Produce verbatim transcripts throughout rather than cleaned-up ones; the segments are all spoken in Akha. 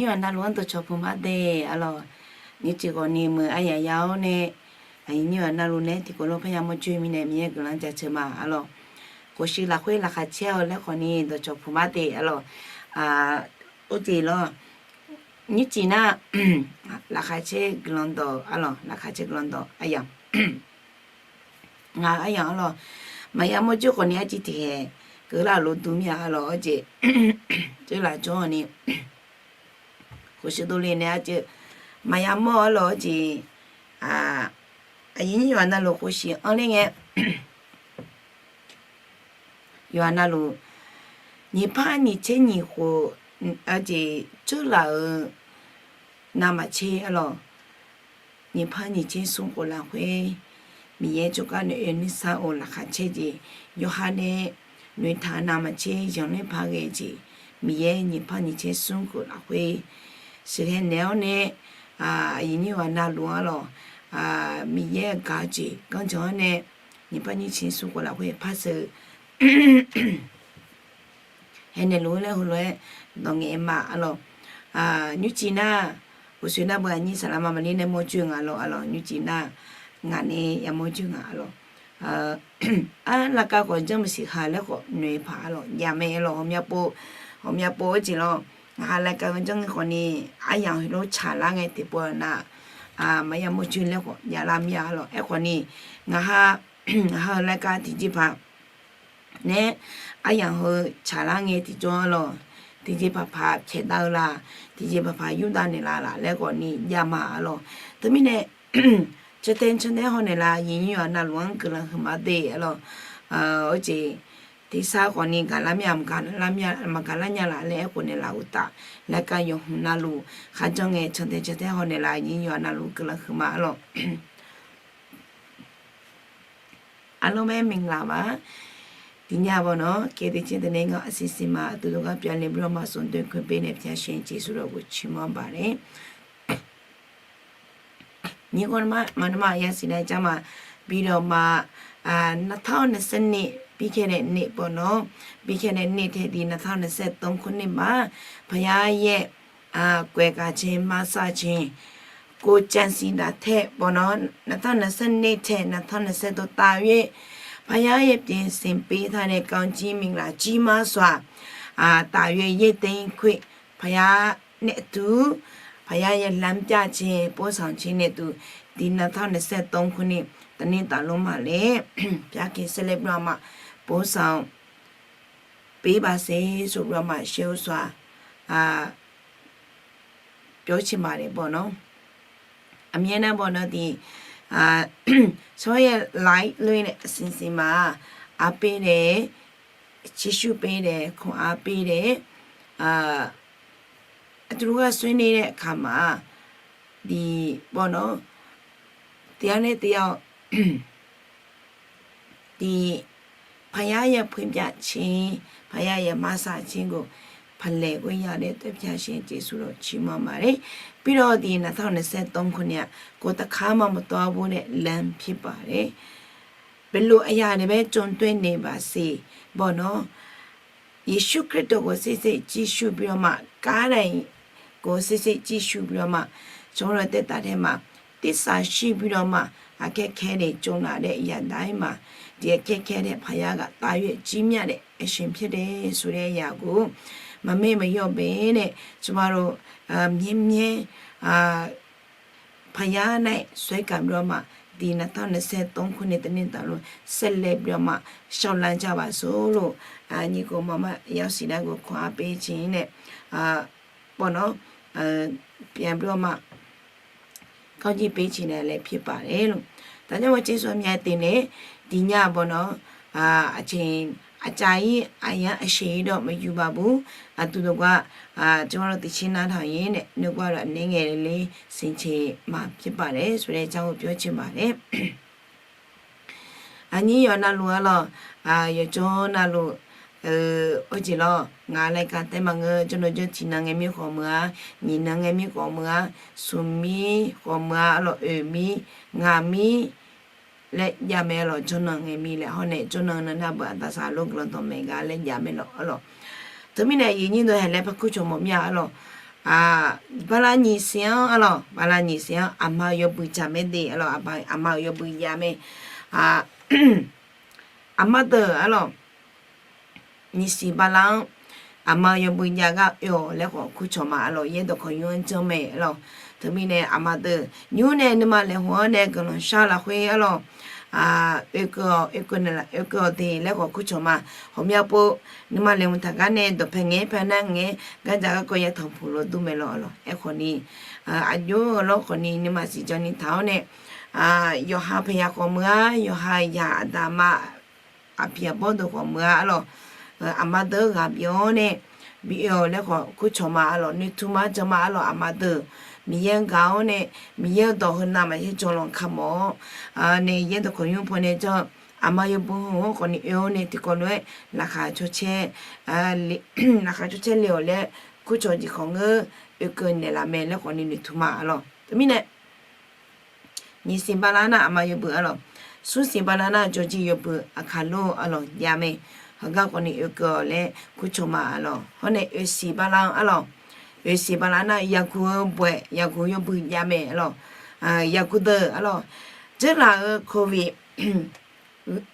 Aqnyir-aq navluf-anr dawqcawq puq mar de arlawq. Nymrcif ghawqni meuq aryaq ya-awr nae, aqnyir-aq navluf nae tiqkawv lof parya mawrjoe mirnae Miqyaer guiqlanq jaceuq ma arlawq. Khof-eu lafkhoer laqkhaq caer-awq laer khawfni dawqcawq puq mar de arlawq. Ur jeq lawr, nymrcif nar, laqkhaq caer guiqlanq dawq arlawq, laqkhaq caer guiqlanq dawq aryamq. Ngaq aryamq arlawq, maqya mawrjoe khawfni arciv tiqkhaeq keuvlar-euq lof dur mir-a arlawq. Ur jeq, tsoerlaf jawr-awq ni khof shuir dovle nae arjeuv maqya mawr arlawq. Ur jeq, aqyuif nyir yawqha navluf khof shiq anr ler ngae, yawqha navluf nyiq par nyiq tser nyiq khof, ur jeq, tsoerlaf-euq navmaqtser arlawq. Nyiq par nyiq tser smr khof lafkhoer, Miqyaer tsawrganr nae oe nuisar-euq laqkhaq caer jeq, yawqha nae noeqtaq-eu navmaqtser zanqler paq ghae jeq, Miqyaer nyiq par nyiq tser smr khof lafkhoer sheuqghae naeq-awr nae, aqyuif nyir yawqha navluf arlawq, Miqyaer-euq gaq-eu jeq ganrjanq-anr nae, nyiq par nyiq tser smr khof lafkhoer par sheuq haenaeq luf-eu laer heulof-aer dawq ngaeq ma arlawq. Nymrcif nar, uqshoe nar beu aqnyir saqlaqma maqlir nae mawrjoe nga lawr arlawq. Nymrcif nar, ngaq nae ya mawrjoe nga arlawq. Ar, laqkav khawf janr maqsiq ha laer khawf noeq paq arlawq. Jav mae arlawq, ghawqmya pov, ghawqmya pov-eu jeq lawr. Ngaq ha laqkav-eu janr-eu khawfni, aryamq heulof tsaqlar ngae tiqpov-a nar, maqya mawrjoe laer khawf javlar mir-a arlawq. Aerkhawfni, ngaq ha, ngaq ha-eu laqkav tiqjeqpaq nae aryamq heu tsaqlar ngae tiqjawr arlawq, tiqjeqpaq paq pyaeqdav-eu la, tiqjeqpaq paq yurdav naeqlaf laf laer khawfni jav ma arlawq. Teumirnae, cantae cantae haw naeqlaf, aqyuif nyir yawqha navluf-anr guiqlanq huiqma de arlawq. Ur jeq, tersar khawfni gaqlar mir-a, maqgaq lar nya laf laer aerkhof naeqlaf uqtaf, laqkav yawqhmq navluf kharjan ngae cantae cantae haw naeqlaf, aqyuif nyir yawqha navluf guiqlanq huiqma arlawq. Arlawr mae, maqlaq ma. Tiqnya bawq nawq, kaeq tiqcaer deuq nae ngaq aqsiq siq ma, aqduq dawq gar pyav le bur-awr ma, sanqdoe khoer be nae pyaq shaeq jeqsur dawq ghof ciq mawr baq le. Nyiq khawf nma, maqnma yasiq nae jar ma. Bi dawq ma, နှစ်ထောင့်နှစ်ဆယ့်နှစ် ပြီးခဲ့တဲ့နှစ်ပေါ့နော်, ပြီးခဲ့တဲ့နှစ်ထဲ ဒီ နှစ်ထောင့်နှစ်ဆယ့်သုံးခုနှစ်မှာ ဘုရားရဲ့ ကွယ်ကာခြင်း မစခြင်း ကို ကြံစည်တာထက်ပေါ့နော်, နှစ်ထောင့်နှစ်ဆယ့်နှစ်ထဲ နှစ်ထောင့်နှစ်ဆယ့်သုံး တာ၍ ဘုရားရဲ့ ပြင်ဆင်ပေးထားတဲ့ ကောင်းချီးမင်္ဂလာ ကြီးမားစွာ တာ၍ ရိတ်သိမ်းခွင့် ဘုရားနဲ့အတူ ဘုရားရဲ့ လမ်းပြခြင်း ပို့ဆောင်ခြင်းနဲ့အတူ ဒီ နှစ်ထောင့်နှစ်ဆယ့်သုံးခုနှစ် တစ်နှစ်တာလုံးမှာလည်း ဘုရားခင်ဆက်လက်ပြီးတော့မှ ပို့ဆောင်ပေးပါစေဆိုပြီးတော့မှ ရှေးဦးစွာ အာ ပြောချင်ပါတယ်ပေါ့နော်။ အမြဲတမ်းပေါ့နော် ဒီ အာ ကျွန်မရဲ့ live လွှင့်တဲ့အစီအစဉ်မှာ အားပေးတယ်၊ ချစ်ရှုပေးတယ်၊ ခွန်အားပေးတယ်၊ အာ အတူတူကဆွေးနွေးတဲ့အခါမှာ ဒီပေါ့နော် တရားနဲ့တရား ဒီ ဖခင်ရဲ့ဖွင့်ပြခြင်း၊ ဖခင်ရဲ့မစခြင်းကို ဖလှယ်ခွင့်ရတဲ့အတွက် ဖျာရှင်ကျေးဇူးတော်ချီးမွမ်းပါတယ်။ ပြီးတော့ ဒီ နှစ်ထောင့်နှစ်ဆယ့်သုံးခုနှစ်က ကိုယ်တစ်ခါမှမသွားဖူးတဲ့လမ်းဖြစ်ပါတယ်။ ဘယ်လိုအရာတွေပဲကြုံတွေ့နေပါစေပေါ့နော်၊ ယေရှုခရစ်တော်ကို စိတ်စိတ်ကြည့်ရှုပြီးတော့မှ၊ ကားတိုင်းကို စိတ်စိတ်ကြည့်ရှုပြီးတော့မှ၊ ကျွန်တော်တို့သက်တာထဲမှာ သစ္စာရှိပြီးတော့မှ၊ အခက်အခဲတွေကြုံလာတဲ့အရာတိုင်းမှာ ဒီအခက်အခဲထက် ဘုရားကသာ၍ ကြီးမြတ်တဲ့အရှင်ဖြစ်တယ်ဆိုတဲ့အရာကို မမေ့မလျော့ဘဲနဲ့ ကျွန်မတို့ အာ မြဲမြဲ အာ ဘုရား၌စွဲကပ်ပြီးတော့မှ ဒီ နှစ်ထောင့်နှစ်ဆယ့်သုံးခုနှစ် တစ်နှစ်တာလုံး ဆက်လက်ပြီးတော့မှ လျှောက်လှမ်းကြပါစို့လို့ အာ ညီအစ်ကို မမရောက်စီတိုင်းကို ခွန်အားပေးခြင်းနဲ့ အာ ပေါ့နော်၊ အာ ပြန်ပြီးတော့မှ ကောင်းချီးပေးခြင်းလည်းဖြစ်ပါတယ်လို့။ ဒါကြောင့်မို့ ကျေးဇူးအများတင်တယ်။ ဒီညပေါ့နော်၊ အာ အချိန်အကြာကြီး အရမ်းအရှည်ကြီးတော့ မယူပါဘူး။ အတူတကွ အာ ကျွန်တော်တို့ သီချင်းနားထောင်ရင်းနဲ့ နှုတ်ကပတ်တော်အနည်းငယ်လေး ဆင်ခြင်မှာဖြစ်ပါတယ်ဆိုတဲ့အကြောင်းကို ပြောချင်ပါတယ်။ အာ ညီရောင်နလူအားလုံး၊ အာ ယကျော်နလူ အိုဝ်း ကျေလီၤ ငါ လႆႈၵႃႈတဲမၢ်ငႃး ကျိုၼ်းကျိုၼ်း ထီၼ်ၼင်ငယ်မီး ဃိုမႃး ညီၼင်ငယ်မီး ဃိုမႃး သူမီး ဃိုမႃး အလီၢ်အိၼ်မီး ငါမီး လႄႈ ယႃႇမႄႈလီၤ ကျိုၼ်းနင်ငယ်မီးလႄႈ ဟီၼ်ႉ ကျိုၼ်းနင်နၼ်ႉ ဘႃႇသႃႇသႃႇ လူင်းကလၢၼ်းတေႃႇမႄႈၵႃႈလႄႈ ယႃႇမႄႈလီၤ အလီၢ် တမံၤန့ၣ် ယညိၼ်းဒီး ဟဲလႄႈ ဖၢၵ်ႇခုၣ်ဆိမိၼ်မျႃႉ အလီၢ် bala nyiq siq-anr arlawq, bala nyiq siq-anr aqma-euq yawbui jaq mae de arlawq, aqma-euq yawbui jav mae. Aqma deuq arlawq, nyiq siq bala-anr aqma-euq yawbui jav gar oe-awq laer khawf kurcawq ma arlawq, yaerdawq kawq nymr-anr janr mae arlawq. Teumirnae aqma deuq nymr nae nuima laeqhmq-anr nae guiqlanq shar lafkhoer arlawq, oekeuv-awq, oekeuv naeqlaf, oekeuv-awq de laer khawf kurcawq ma. Ghawqmya pov nuima laeqhmq taqgar nae dawqpae ngaeq-aer pae nar ngaeq-aer gardzaq garkawv yatanq puq lawr dur mae lawr arlawq. Aerkhawf ni, aqjox-eu lawr khawf ni nuima siqjan ni taq-awr nae, yawqha paeqyaq khawf meuq-ar, yawqha yaq aqda aqma aqpiq aqbawr deuq khawf meuq-ar arlawq, aqma deuq-anr ghaq bif-awr nae bif oe-awq laer khawf kurcawq ma arlawq, noeqtmq ma jan ma arlawq. Aqma deuq Miqyaer-anr gaq-awr nae, Miqyaer-euq dawq heu navmaqtser jawrlanq kamawf-awr nae yaerdawq kawq nymr pawnae janr-eu aqma yawbui heu-anr khawf ni oe-awr nae tiqkawv lof-aer laqkhaq cawcaer, laqkhaq cawcaer le-awq laer kurcawq jeq khawf ngeur oekeuv naeqlaf mae laer khawf ni noeqtmq ma arlawq. Teumirnae nyiq siq bala nar aqma yawbui arlawq, smr siq bala nar jawrjir yawbui aqkaq lor arlawq jav mae. Heugar khawf ni oekeuv-awq laer kurcawq ma arlawq. Hawr nae oeqsiq bala-anr arlawq, oeqsiq bala nar yaqguq-eu bawaeq, yaqguq yawbui jav mae arlawq. Yaqguq deuq arlawq, dzeurlaf-eu covid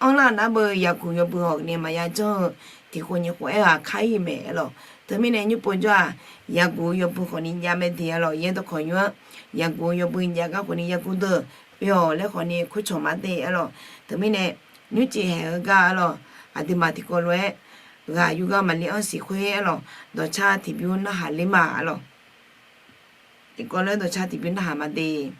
anrlar nar beu yaqguq yawbui hawq ni maqya janr-eu tiqkhof nyiq khof aerghaq kar-ir mae arlawq. Teumirnae nymr povjawr-aq, yaqguq-eu yawbui khawf ni jav mae de arlawq, yaerdawq kawq nymr-anr yaqguq-eu yawbui jav gar khawf ni yaqguq deuq oe-awq laer khawf ni kurcawq ma de arlawq. Teumirnae nymrcif haeq-eu gar arlawq, aqduimaf tiqkawv lof-aer ghaq yurgar maqli anr siq khoer arlawq, dawqcar tiqbymr narhaq ler ma arlawq. Tiqkawv lof-aer dawqcar tiqbymr narhaq ma de.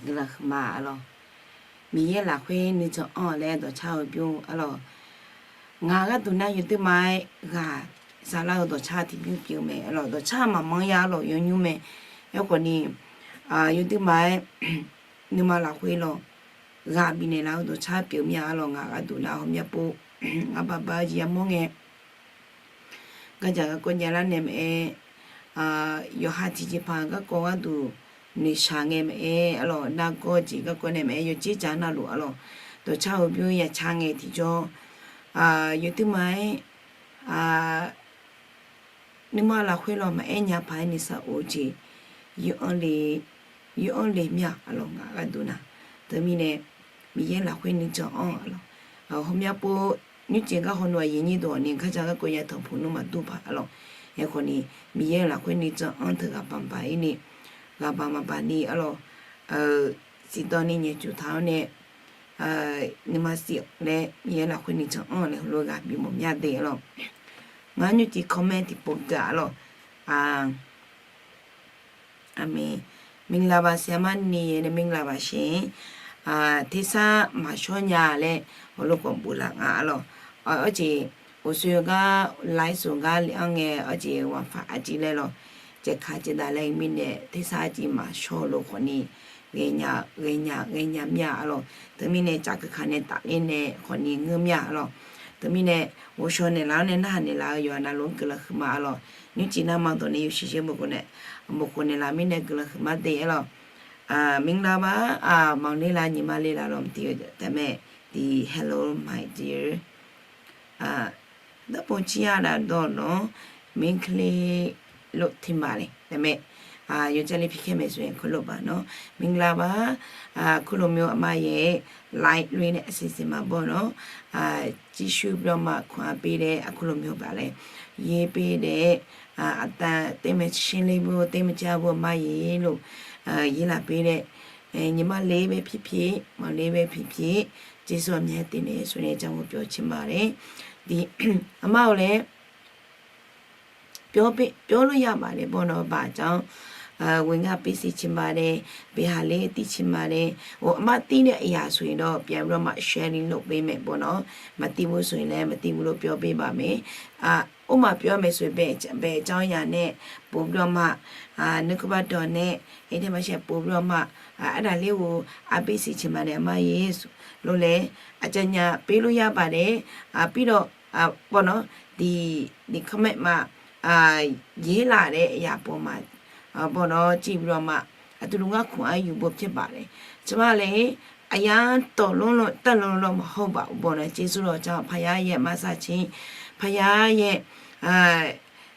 guiqlanq huiqma arlawq. Miqyaer lafkhoer nuijan anr laer dawqcar-eu bymr arlawq. Ngaq gharduq nar yawduirma-aer ghaq saflar-eu dawqcar tiqbymr pyeuf mae arlawq. Dawqcar maqmanr ya arlawq, yawnymr mae. Aerkhawf ni, yawduirma-aer nuima lafkhoer lawq ghaq bifnaeq laf-eu dawqcar pyeuf mir-a arlawq. Ngaq gharduq nar hawmya pov, ngaq baqba-eu jeq yamawr ngae, gardzaq garkawv javlar nae maqaer, yawqha tiqjeqpaq garkawv gharduq noeqshaq ngae maqaer arlawq, nargawr jeq garkawv nae maqaer, yawdzer dzaq navluf arlawq, dawqcar-eu bymr ya car ngae tiqjawr, yawduirma-aer nuima lafkhoer lawq maqaer nya paq-aer nuisar of-eu jeq yawr-anr le, yawr-anr le mir-a arlawq. Ngaq gharduq nar, teumirnae Miqyaer lafkhoer nuijan anr arlawq. Hawmya pov nymrcif gar hawnu-aq, yawnyir dawq ni gardzaq garkawv ya tanqpuq nmr maqdur paq arlawq. Aerkhawf ni, Miqyaer-euq lafkhoer nuijan anr teu ghaqbaq maqbaq-ir ni, ghaqbaq maqbaq ni arlawq, siqdawq ni nyaefcuf taq-awr nae nuima siq laer Miqyaer lafkhoer nuijan anr laer heulof ghaq bimawf mya de arlawq. Ngar nymrcif comment tiqpov gaq arlawq. Aqmeq. မင်္ဂလာပါ ဆရာမ နေ နဲ့ မင်္ဂလာပါရှင် tersar maqshawr nya laer heulof khawf boflaf nga arlawq. Arjeq, uqshoe gar, ไลฟ์สด gar le-anr ngae arjeq ไวไฟ arjir laer lawq, caevka caevdaq laer mirnae tersar arjir maqshawr-eu lof khawf ni, ghaenya, ghaenya, ghaenya mir-a arlawq. Teumirnae cafkeuka nae tafler nae khawf ni ngeur mir-a arlawq. Teumirnae ghovshaw naeqlaf-awr nae narhaq naeqlaf-eu yawqha navluf-anr guiqlanq huiqma arlawq. Nymrcif nar ma dawq nae yawshuif shaer bofkhof nae, bofkhof naeqlaf mirnae guiqlanq huiqma de arlawq. မင်္ဂလာပါ maqler la nyiq ma le la lawq maqtir-eu taef mae. ဒီ hello my dear, ဓာတ်ပုံကြည့်ရတာတော့နော် မိန်းကလေးလို့ထင်ပါတယ် ဒါပေမဲ့ အာ ယောက်ျားလေးဖြစ်ခဲ့မယ်ဆိုရင် ခုလုပ်ပါနော် မင်္ဂလာပါ အာ အခုလိုမျိုး အမရဲ့ live လွှင့်တဲ့ အစီအစဉ်မှာပေါ့နော် အာ ကြည့်ရှုပြီးတော့မှ ခွန်အားပေးတဲ့ အခုလိုမျိုးပါလဲ ရေးပေးတဲ့ အာ အသံ သိပ်မရှင်းလင်းဘူး သိပ်မကြားဘူး အမရေလို့ အာ ရေးလာပေးတဲ့ အဲ ညီမလေးပဲဖြစ်ဖြစ် မောင်လေးပဲဖြစ်ဖြစ် ကျေးဇူးအများတင်တယ်ဆိုတဲ့အကြောင်းကို ပြောချင်ပါတယ်။ ဒီ အမကိုလည်း ပြောပေး ပြောလို့ရပါတယ်ပေါ့နော် ဘာကြောင့် အဲ ဝင်ငါပေးစေချင်ပါတယ် ဘယ်ဟာလဲ သိချင်ပါတယ် ဟို အမသိတဲ့အရာဆိုရင်တော့ ပြန်ပြီးတော့မှ sharing လုပ်ပေးမယ်ပေါ့နော် မသိဘူးဆိုရင်လည်း မသိဘူးလို့ ပြောပေးပါမယ် အာ ဥပမာပြောမယ်ဆိုရင် ဘယ် ဘယ်အကြောင်းအရာနဲ့ ပိုပြီးတော့မှ အာ နှုတ်ကပတ်တော်နဲ့ အဲ့ဒီမှာ ပိုပြီးတော့မှ အာ အဲ့ဒါလေးကို အားပေးစေချင်ပါတယ် အမရေ လို့လည်း အကြံဉာဏ်ပေးလို့ရပါတယ်။ အာ ပြီးတော့ အာ ပေါ့နော် ဒီ ဒီ comment မှာ အာ ရေးလာတဲ့အရာပေါ်မှာ အာ ပေါ့နော် ကြည့်ပြီးတော့မှ အတူတူက ခွန်အားယူဖို့ဖြစ်ပါတယ်။ ကျမလည်း အရမ်းတော်လုံးလုံး တတ်လုံးလုံးတော့ မဟုတ်ပါဘူးပေါ့နော်။ ကျေးဇူးတော်ကြောင့် ဘုရားရဲ့ မဆခြင်း ဘုရားရဲ့ အဲ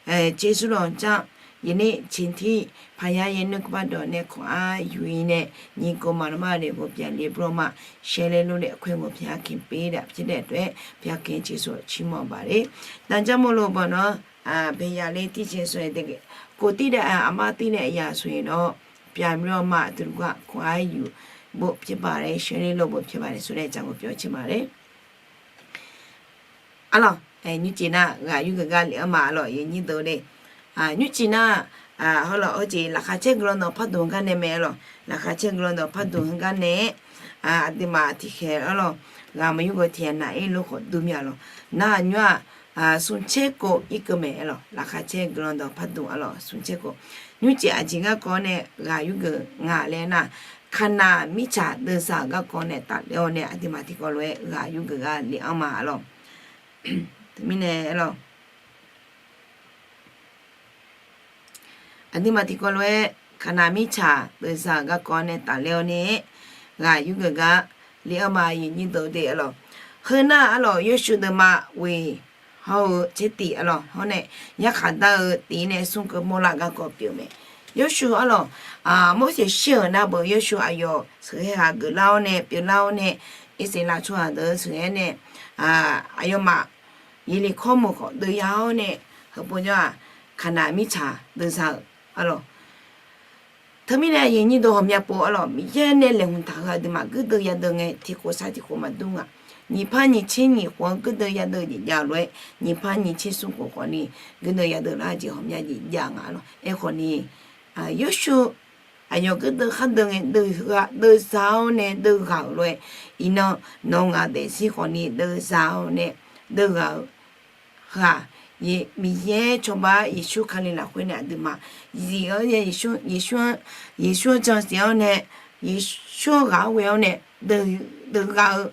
အဲ ကျေးဇူးတော်ကြောင့် ယနေ့အချိန်ထိ ဘုရားရဲ့ နှုတ်ကပတ်တော်နဲ့ ခွန်အားယူရင်းနဲ့ ညီအစ်ကိုမောင်နှမတွေကို ပြန်လည်ပြီးတော့မှ share လုပ်တဲ့အခွင့်ကို ဘုရားခင်ပေးတာ ဖြစ်တဲ့အတွက် ဘုရားခင် ကျေးဇူးတော်ချီးမွမ်းပါတယ်။ ဒါကြောင့်မို့လို့ပေါ့နော် အာ ဘယ်အရာလေး သိချင်ဆိုရင် ကိုယ်သိတဲ့ အာ အမသိတဲ့အရာဆိုရင်တော့ ပြန်ပြီးတော့မှ အတူတကွ ခွန်အားယူဖို့ ဖြစ်ပါတယ်။ share လုပ်ဖို့ ဖြစ်ပါတယ်ဆိုတဲ့အကြောင်းကို ပြောချင်ပါတယ်။ အလီၤ အဲ nymrcif nar ghaq yurgeuf gar lef-anr ma lawq, yawnyir deuq de. Nymrcif nar, hawlawq, hawjeq laqkhaq caer guiqlanq dawq pardmq gar nae mae lawq, laqkhaq caer guiqlanq dawq pardmq heugar nae, aqduimaf tiqkhaeq arlawq, ghaq maqyur geuq tiq ghaq naq-ir lof khawf dur mir-a lawq. Nar nymr-aq, smq caer kov irkeuv mae lawq, laqkhaq caer guiqlanq dawq pardmq arlawq, smq caer kov. Nymrcif aqjeq garkawv nae ghaq yurgeuf nga laer nar, kaqnaq mirtsaq deuvzaq-euq garkawv nae tafler-awr nae aqduimaf tiqkawv lof-aer ghaq yurgeuf gar lef-anr ma lawq. Teumirnae arlawq, aqduimaf tiqkawv lof-aer kaqnaq mirtsaq deuvzaq-euq garkawv nae tafler-awr nae ghaq yurgeuf gar lef-anr ma, yawnyir deuq de arlawq. Heu nar arlawq, Yorsuv deuvma oeq hawr-eu tsertif arlawq hawr nae yarkhaq dar-eu tiv nae smr keuv mawrlar garkawv pyeuf mae. Yorsuv arlawq, Morseq shir-euq nar beu Yorsuv aqyawf sheuqghae ghaq geuflar-awr nae pyeuflar-awr nae, Irsaqleqlav tsawrhaq deuq sheuqghae nae, aqyawfmaf Yeqleqkawr meuq khawf deuvya-awr nae, heupov jawr-aq, kaqnaq mirtsaq deuvzaq-euq arlawq. Teumirnae yawnyir deuq ghawqmya pov arlawq, Miqyaer nae laeqhmq taq-eu aqduimaf guirdeuv yadeuv ngae tiqkhof sar tiqkhof maqdur nga. Nyiq par nyiq tser nyiq khof-anr guirdeuv yadeuv jeq jav-eu lof-aer, nyiq par nyiq tser smr khof khawf ni guirdeuv yadeuv lar jeq ghawqmya jeq jav nga arlawq. Aerkhawf ni, Yorsuv aqyawf gardeuv khardeuv ngae deuvza-awr nae deuvghaq-euq lof-aer, iqnan nawq-eu ngaq daefzir khawfni deuvza-awr nae deuvghaq-eu heu-aq, Miqyaer cawba-aer Yeqsur Kali lafkhoer nae aqduimaf zif-awr, Yeqsur-anr jan siq-awr nae, Yeqsur-anr ghaq-awr ghae-awr nae deuvghaq-eu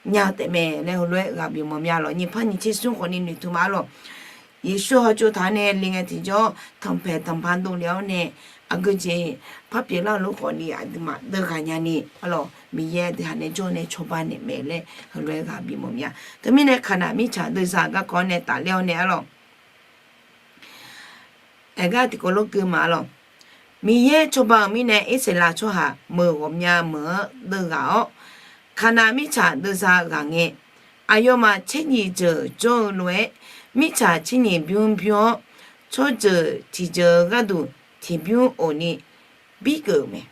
nya-eu taefmae laer heulof-aer ghaq bif mawf mya lawq. Nyiq par nyiq tser smr khawfni noeqtmq ma arlawq. Yeqsur hawtsov taq-awr nae le ngae tiqjawr tanqpaeq tanqpaq dovle-awr nae, aqgeu jeq par pyeuflar-eu lof khawfni aqduimaf deuvghaq nyani arlawq, Miqyaer deuq haq nae jawr nae cawba naeq mae laer heulof-aer ghaq bif mawf mya. Teumirnae Kaqnaq mirtsaq deuvza-euq garkawv-anr nae tafler-awr nae arlawq, aergar tiqkawv lof keuv ma arlawq. Miqyaer cawba-euq mirnae Irsaqleqlav tsawrhaq meuq ghawqmya meuq-anr deuvghaq-awr, Kaqnaq mirtsaq deuvza ghaq ngae, aqyawfmaf tser nyiq jeuq jawr-eu lof-aer, mirtsaq tser nyiq bymr bymr-awr, tsawrjeuq tiqjeuq-eu gharduq tiqbymr of ni birgeuf-euq mae.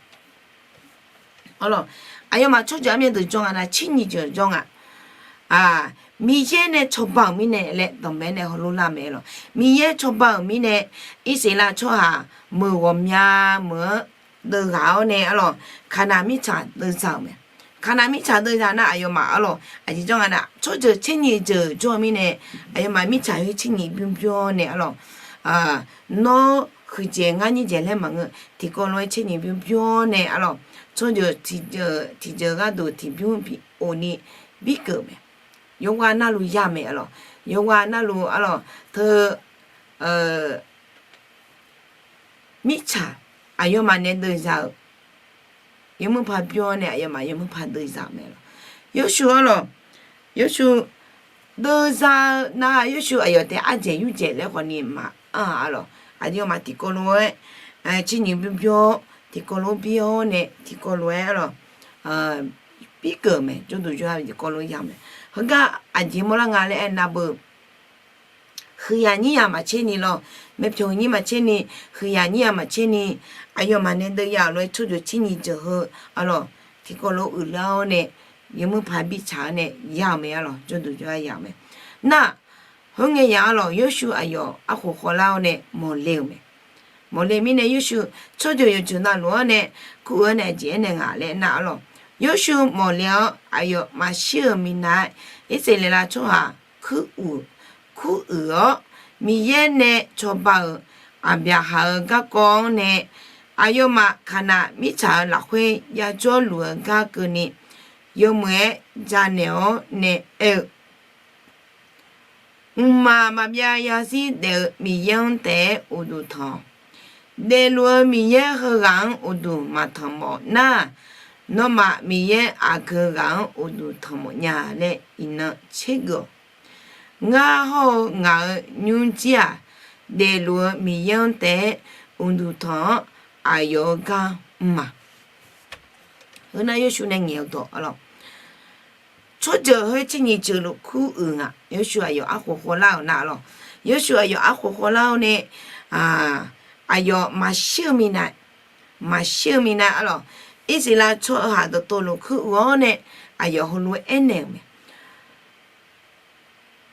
Aqyawfmaf tsawrjeuq armyav deuq jawr nga nar, tser nyiq jeuq jawr nga. Miqyaer nae cawba-euq mirnae laer danqbae nae heulof lar mae arlawq. Miqyaer cawba-euq mirnae Irsaqleqlav tsawrhaq meuq ghawqmya meuq-anr deuvghaq-awr nae arlawq, Kaqnaq mirtsaq deuvza-euq mae. Kaqnaq mirtsaq deuvza nar aqyawfmaf arlawq aqjeq jawr nga nar, tsawrjeuq tser nyiq jeuq jawr-eu mirnae, aqyawfmaf mirtsaq khoer tser nyiq bymr bymr-awr nae arlawq, nawr huiqdzaeq ngar nyir dzaeq laer maqngeur, tiqkawv lof-aer tser nyiq bymr bymr-awr nae arlawq, tsawrjeuq tiqjeuq tiqjeuq gharduq tiqbymr bi of ni birgeuf mae. Yawqghaq navluf ya mae arlawq. Yawqghaq navluf arlawq teu mirtsaq aqyawfmaf nae deuvza-euq yawmuiq paq bymr-awr nae aqyawfmaf yawmuiq paq deuvza-euq mae arlawq. Yawrshuq arlawq, Yawrshuq deuvza-eu nar, Yawrshuq aqyawf taef-aer ardzaeq yurdzaeq laer khawfni maqanr-a arlawq. Aqyawfmaf tiqkawv lof-aer tser nyiq bymr bymr-awr tiqkawv lof-aer bir-awr nae tiqkawv lof-aer arlawq birgeuf-euq mae. Jawrduq jawr-a tiqkawv lof-aer ya mae. Heugar aqjeq mawrlar nga laer aernar beu huiqyaq nyir yaq maqtser ni lawr, maeqpyawq nyir maqtser ni, huiqyaq nyir yaq maqtser ni, aqyawfmaf nae deuvya-euq lof-aer tsawrjeuq tser nyiq jeuq heu arlawq, tiqkawv lof uiqlar-awr nae yawmuiq paq bitsaq-awr nae ya-euq mae arlawq. Jawrduq jawr-a ya-euq mae. Nar, khoerngae yaq arlawq, Yawrshuq aqyawf arkhof khawvlar-awr nae mawqle-euq mae. Mawqle mirnae Yawrshuq tsawrjeuq yawqjeuq navluf-anr nae kur-eu-awr nae aqjeq aernaeq nga laer nar arlawq. Yawrshuq mawqle-awr aqyawf maqshir-euq minav-aer Irsaqleqlav tsawrhaq kur uiq, kur uiq-awr, Miqyaer nae cawba-euq Aqbyaqhaq-euq garkawv-anr nae aqyawfmaf Kaqnaq mirtsaq-euq lafkhoer yajawr luf-eu gar keuvni, yawmuiq-aer janaeq-awr nae aer-eu, Mqmaq maqbyav yazir daef-eu Miqyaer-anr taef-aer uqduq tanq-awq. Daefluf-eu Miqyaer heughaq-anr uqduq maqtanq mawf nar, nawmaf Miqyaer aqgeu ghaq-anr uqduq tanq mawf nya laer iqnan tsergeuf-awq. Ngar hawr-eu ngaq-euq nymrjir-aq, daefluf-eu Miqyaer-anr taef-aer uqduq tanq-awr aqyawf-euq gar mr ma. Heunar Yawrshuq nae ngaeq-eu dawq arlawq, tsawrjeuq khoer tser nyiq jeuq luf kur uiq nga. Yawrshuq aqyawf arkhof khawvlar-euq nar arlawq, Yawrshuq aqyawf arkhof khawvlar-awr nae aqyawf maqshir-eu minav, maqshir-eu minav arlawq, Irsaqleqlav tsawrhaq dawqtawvluf kur uiq-awr nae aqyawf heulof-aer aernaeq-euq mae.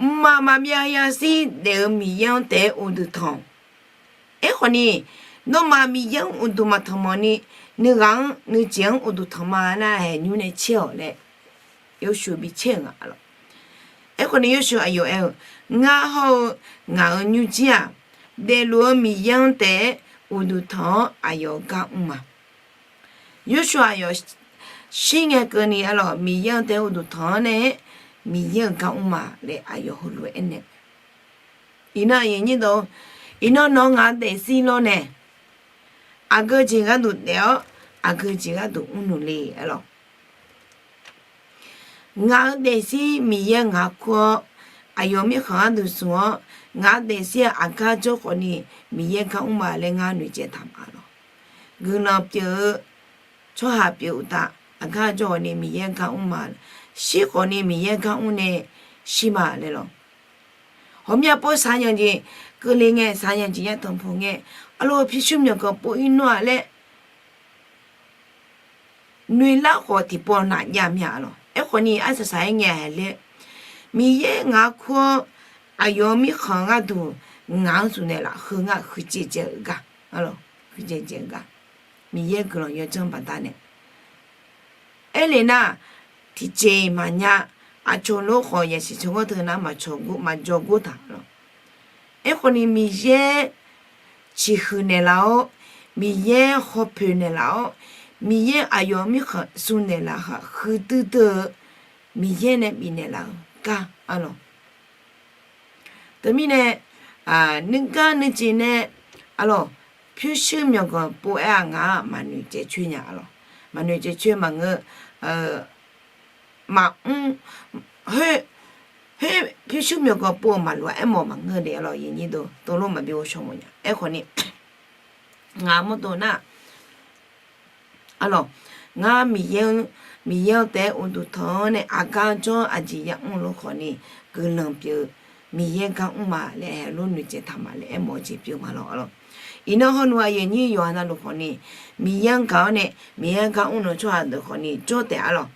Mqmaq maqbyav yazir daef-eu Miqyaer-anr taef-aer uqduq tanq-awq. Aerkhawfni, nawmaf Miqyaer-anr uqduq maqtanq mawfni, nuighaq-anr nuijeq-anr uqduq tanq ma nar, haeq nymr nae caer-awq laer Yawrshuq bi caer-euq nga arlawq. Aerkhawfni Yawrshuq aqyawf aer-eu, Ngar hawr-eu ngaq-euq nymrjir-aq, daefluf-eu Miqyaer-anr taef-aer uqduq tanq-awr aqyawf-euq gar mr ma. Yawrshuq aqyawf shir ngae keuvni arlawq, Miqyaer-anr taef-aer uqduq tanq-awr nae-aer Miqyaer-euq gar mr ma laer aqyawf heulof-aer aernaeq. Iqnan aqyuif aqnyir deuq, iqnan nawq-eu ngaq-eu daefzir lawr nae, aqgeu jeq gharduq daef-awr aqgeu jeq gharduq mrnuq le arlawq. Ngaq-eu daefzir Miqyaer ngaq kur-awr, aqyawf mirkhanq gharduq zmq-awr, ngaq-eu daefzir-aq aqgar jawr khawfni Miqyaer gar mr ma laer ngar noeqtsaev taq ma lawq. Guiqlanq pyeuf-eu tsawrhaq pyeuf uqtaf, aqgar jawr khawfni Miqyaer gar mr ma. Shir khawfni Miqyaer gar mr nae shir ma laer lawq. Ghawqmya pov saqyanq jeq keuvle ngae, saqyanq jeq ya tanqpuq ngae, arlawq pyurshuir myawqganq pov-ir nawr-a laer noeqlar khawf tiqpov naf jav mya lawq. Aerkhawfni arsaq saq-aer ngae haiq laer, Miqyaer ngaq kur-awr, aqyawf-eu mirkhanq gharduq ngaq-anr zmq naeqlaf heu ngar huiqdzaeq dzaeq-eu gar, huiqdzaeq dzaeq-eu gar. Miqyaer guiqlanq yawdzanr baqdanae aerlef nar, tiqjeq-iq maqnya. Aqcawq lof khawf yasiq tsawrganr teu nar maqcawq gor maqjawr gor taq lawq. Aerkhawf ni Miqyaer ciqhuiq naeqlaf-awr, Miqyaer hawpoeq naeqlaf-awr, Miqyaer aqyawf mirkhanq smq naeqlaf khaq huiqdui dui-eu Miqyaer nae bifnaeq laf-eu gar arlawq. Teumirnae, nuigar nuijeq nae arlawq, pyurshuir myawqganq pov aer-aq ngaq-aq maqnoeq caev coer nya arlawq. Maqnoeq caev coer maqngeur, maqmr, khoer, khoer pyurshuir myawqganq pov-euq maqloq-a aermawf maqngeur de arlawq. Yaqnyir deuq tov lof maqbi ghovshaw mawf nya. Aerkhawf ni, ngaq mawrdov nar, arlawq, ngar Miqyaer-anr, Miqyaer-anr taef-aer uqduq tanq-anr nae aqgar jawr-anr aqjeq yamr lof khawf ni, guiqlanq pyeuf-eu Miqyaer gar mr ma laer heulof noeqtsaev taq ma laer aermawf-eu jeq pyeuf ma lawq arlawq. Iqnan hawr nmr aqyuif aqnyir yawqha navluf khawf ni, Miqyaer-anr gaq-awr nae Miqyaer gar mr-eu tsawrhaq deuq khawf ni jawr taef arlawq.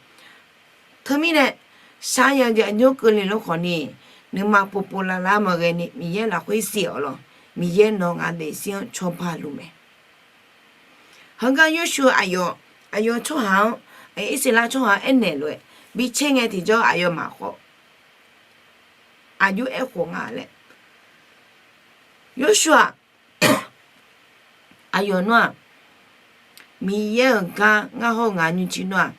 Teumirnae, shaqzanq jeq aqjox keuvle lof khawf ni, nuima povpov lavlar maqghae ni Miqyaer lafkhoer siq-awq lawq. Miqyaer nawq ngaq daefzir-anr cawba luf mae. Heugar Yorsuv aqyawf, aqyawf tsawrhaq-anr, Irsaqleqlav tsawrhaq-anr aernaeq lof-aer, bi caer ngae tiqjawr aqyawfmaf khawf aqjox aerkhof nga laer. Yorsuv-aq, aqyawf nawr-aq, Miqyaer-euq gar ngar hawr ngaq nymrjir nawr-aq,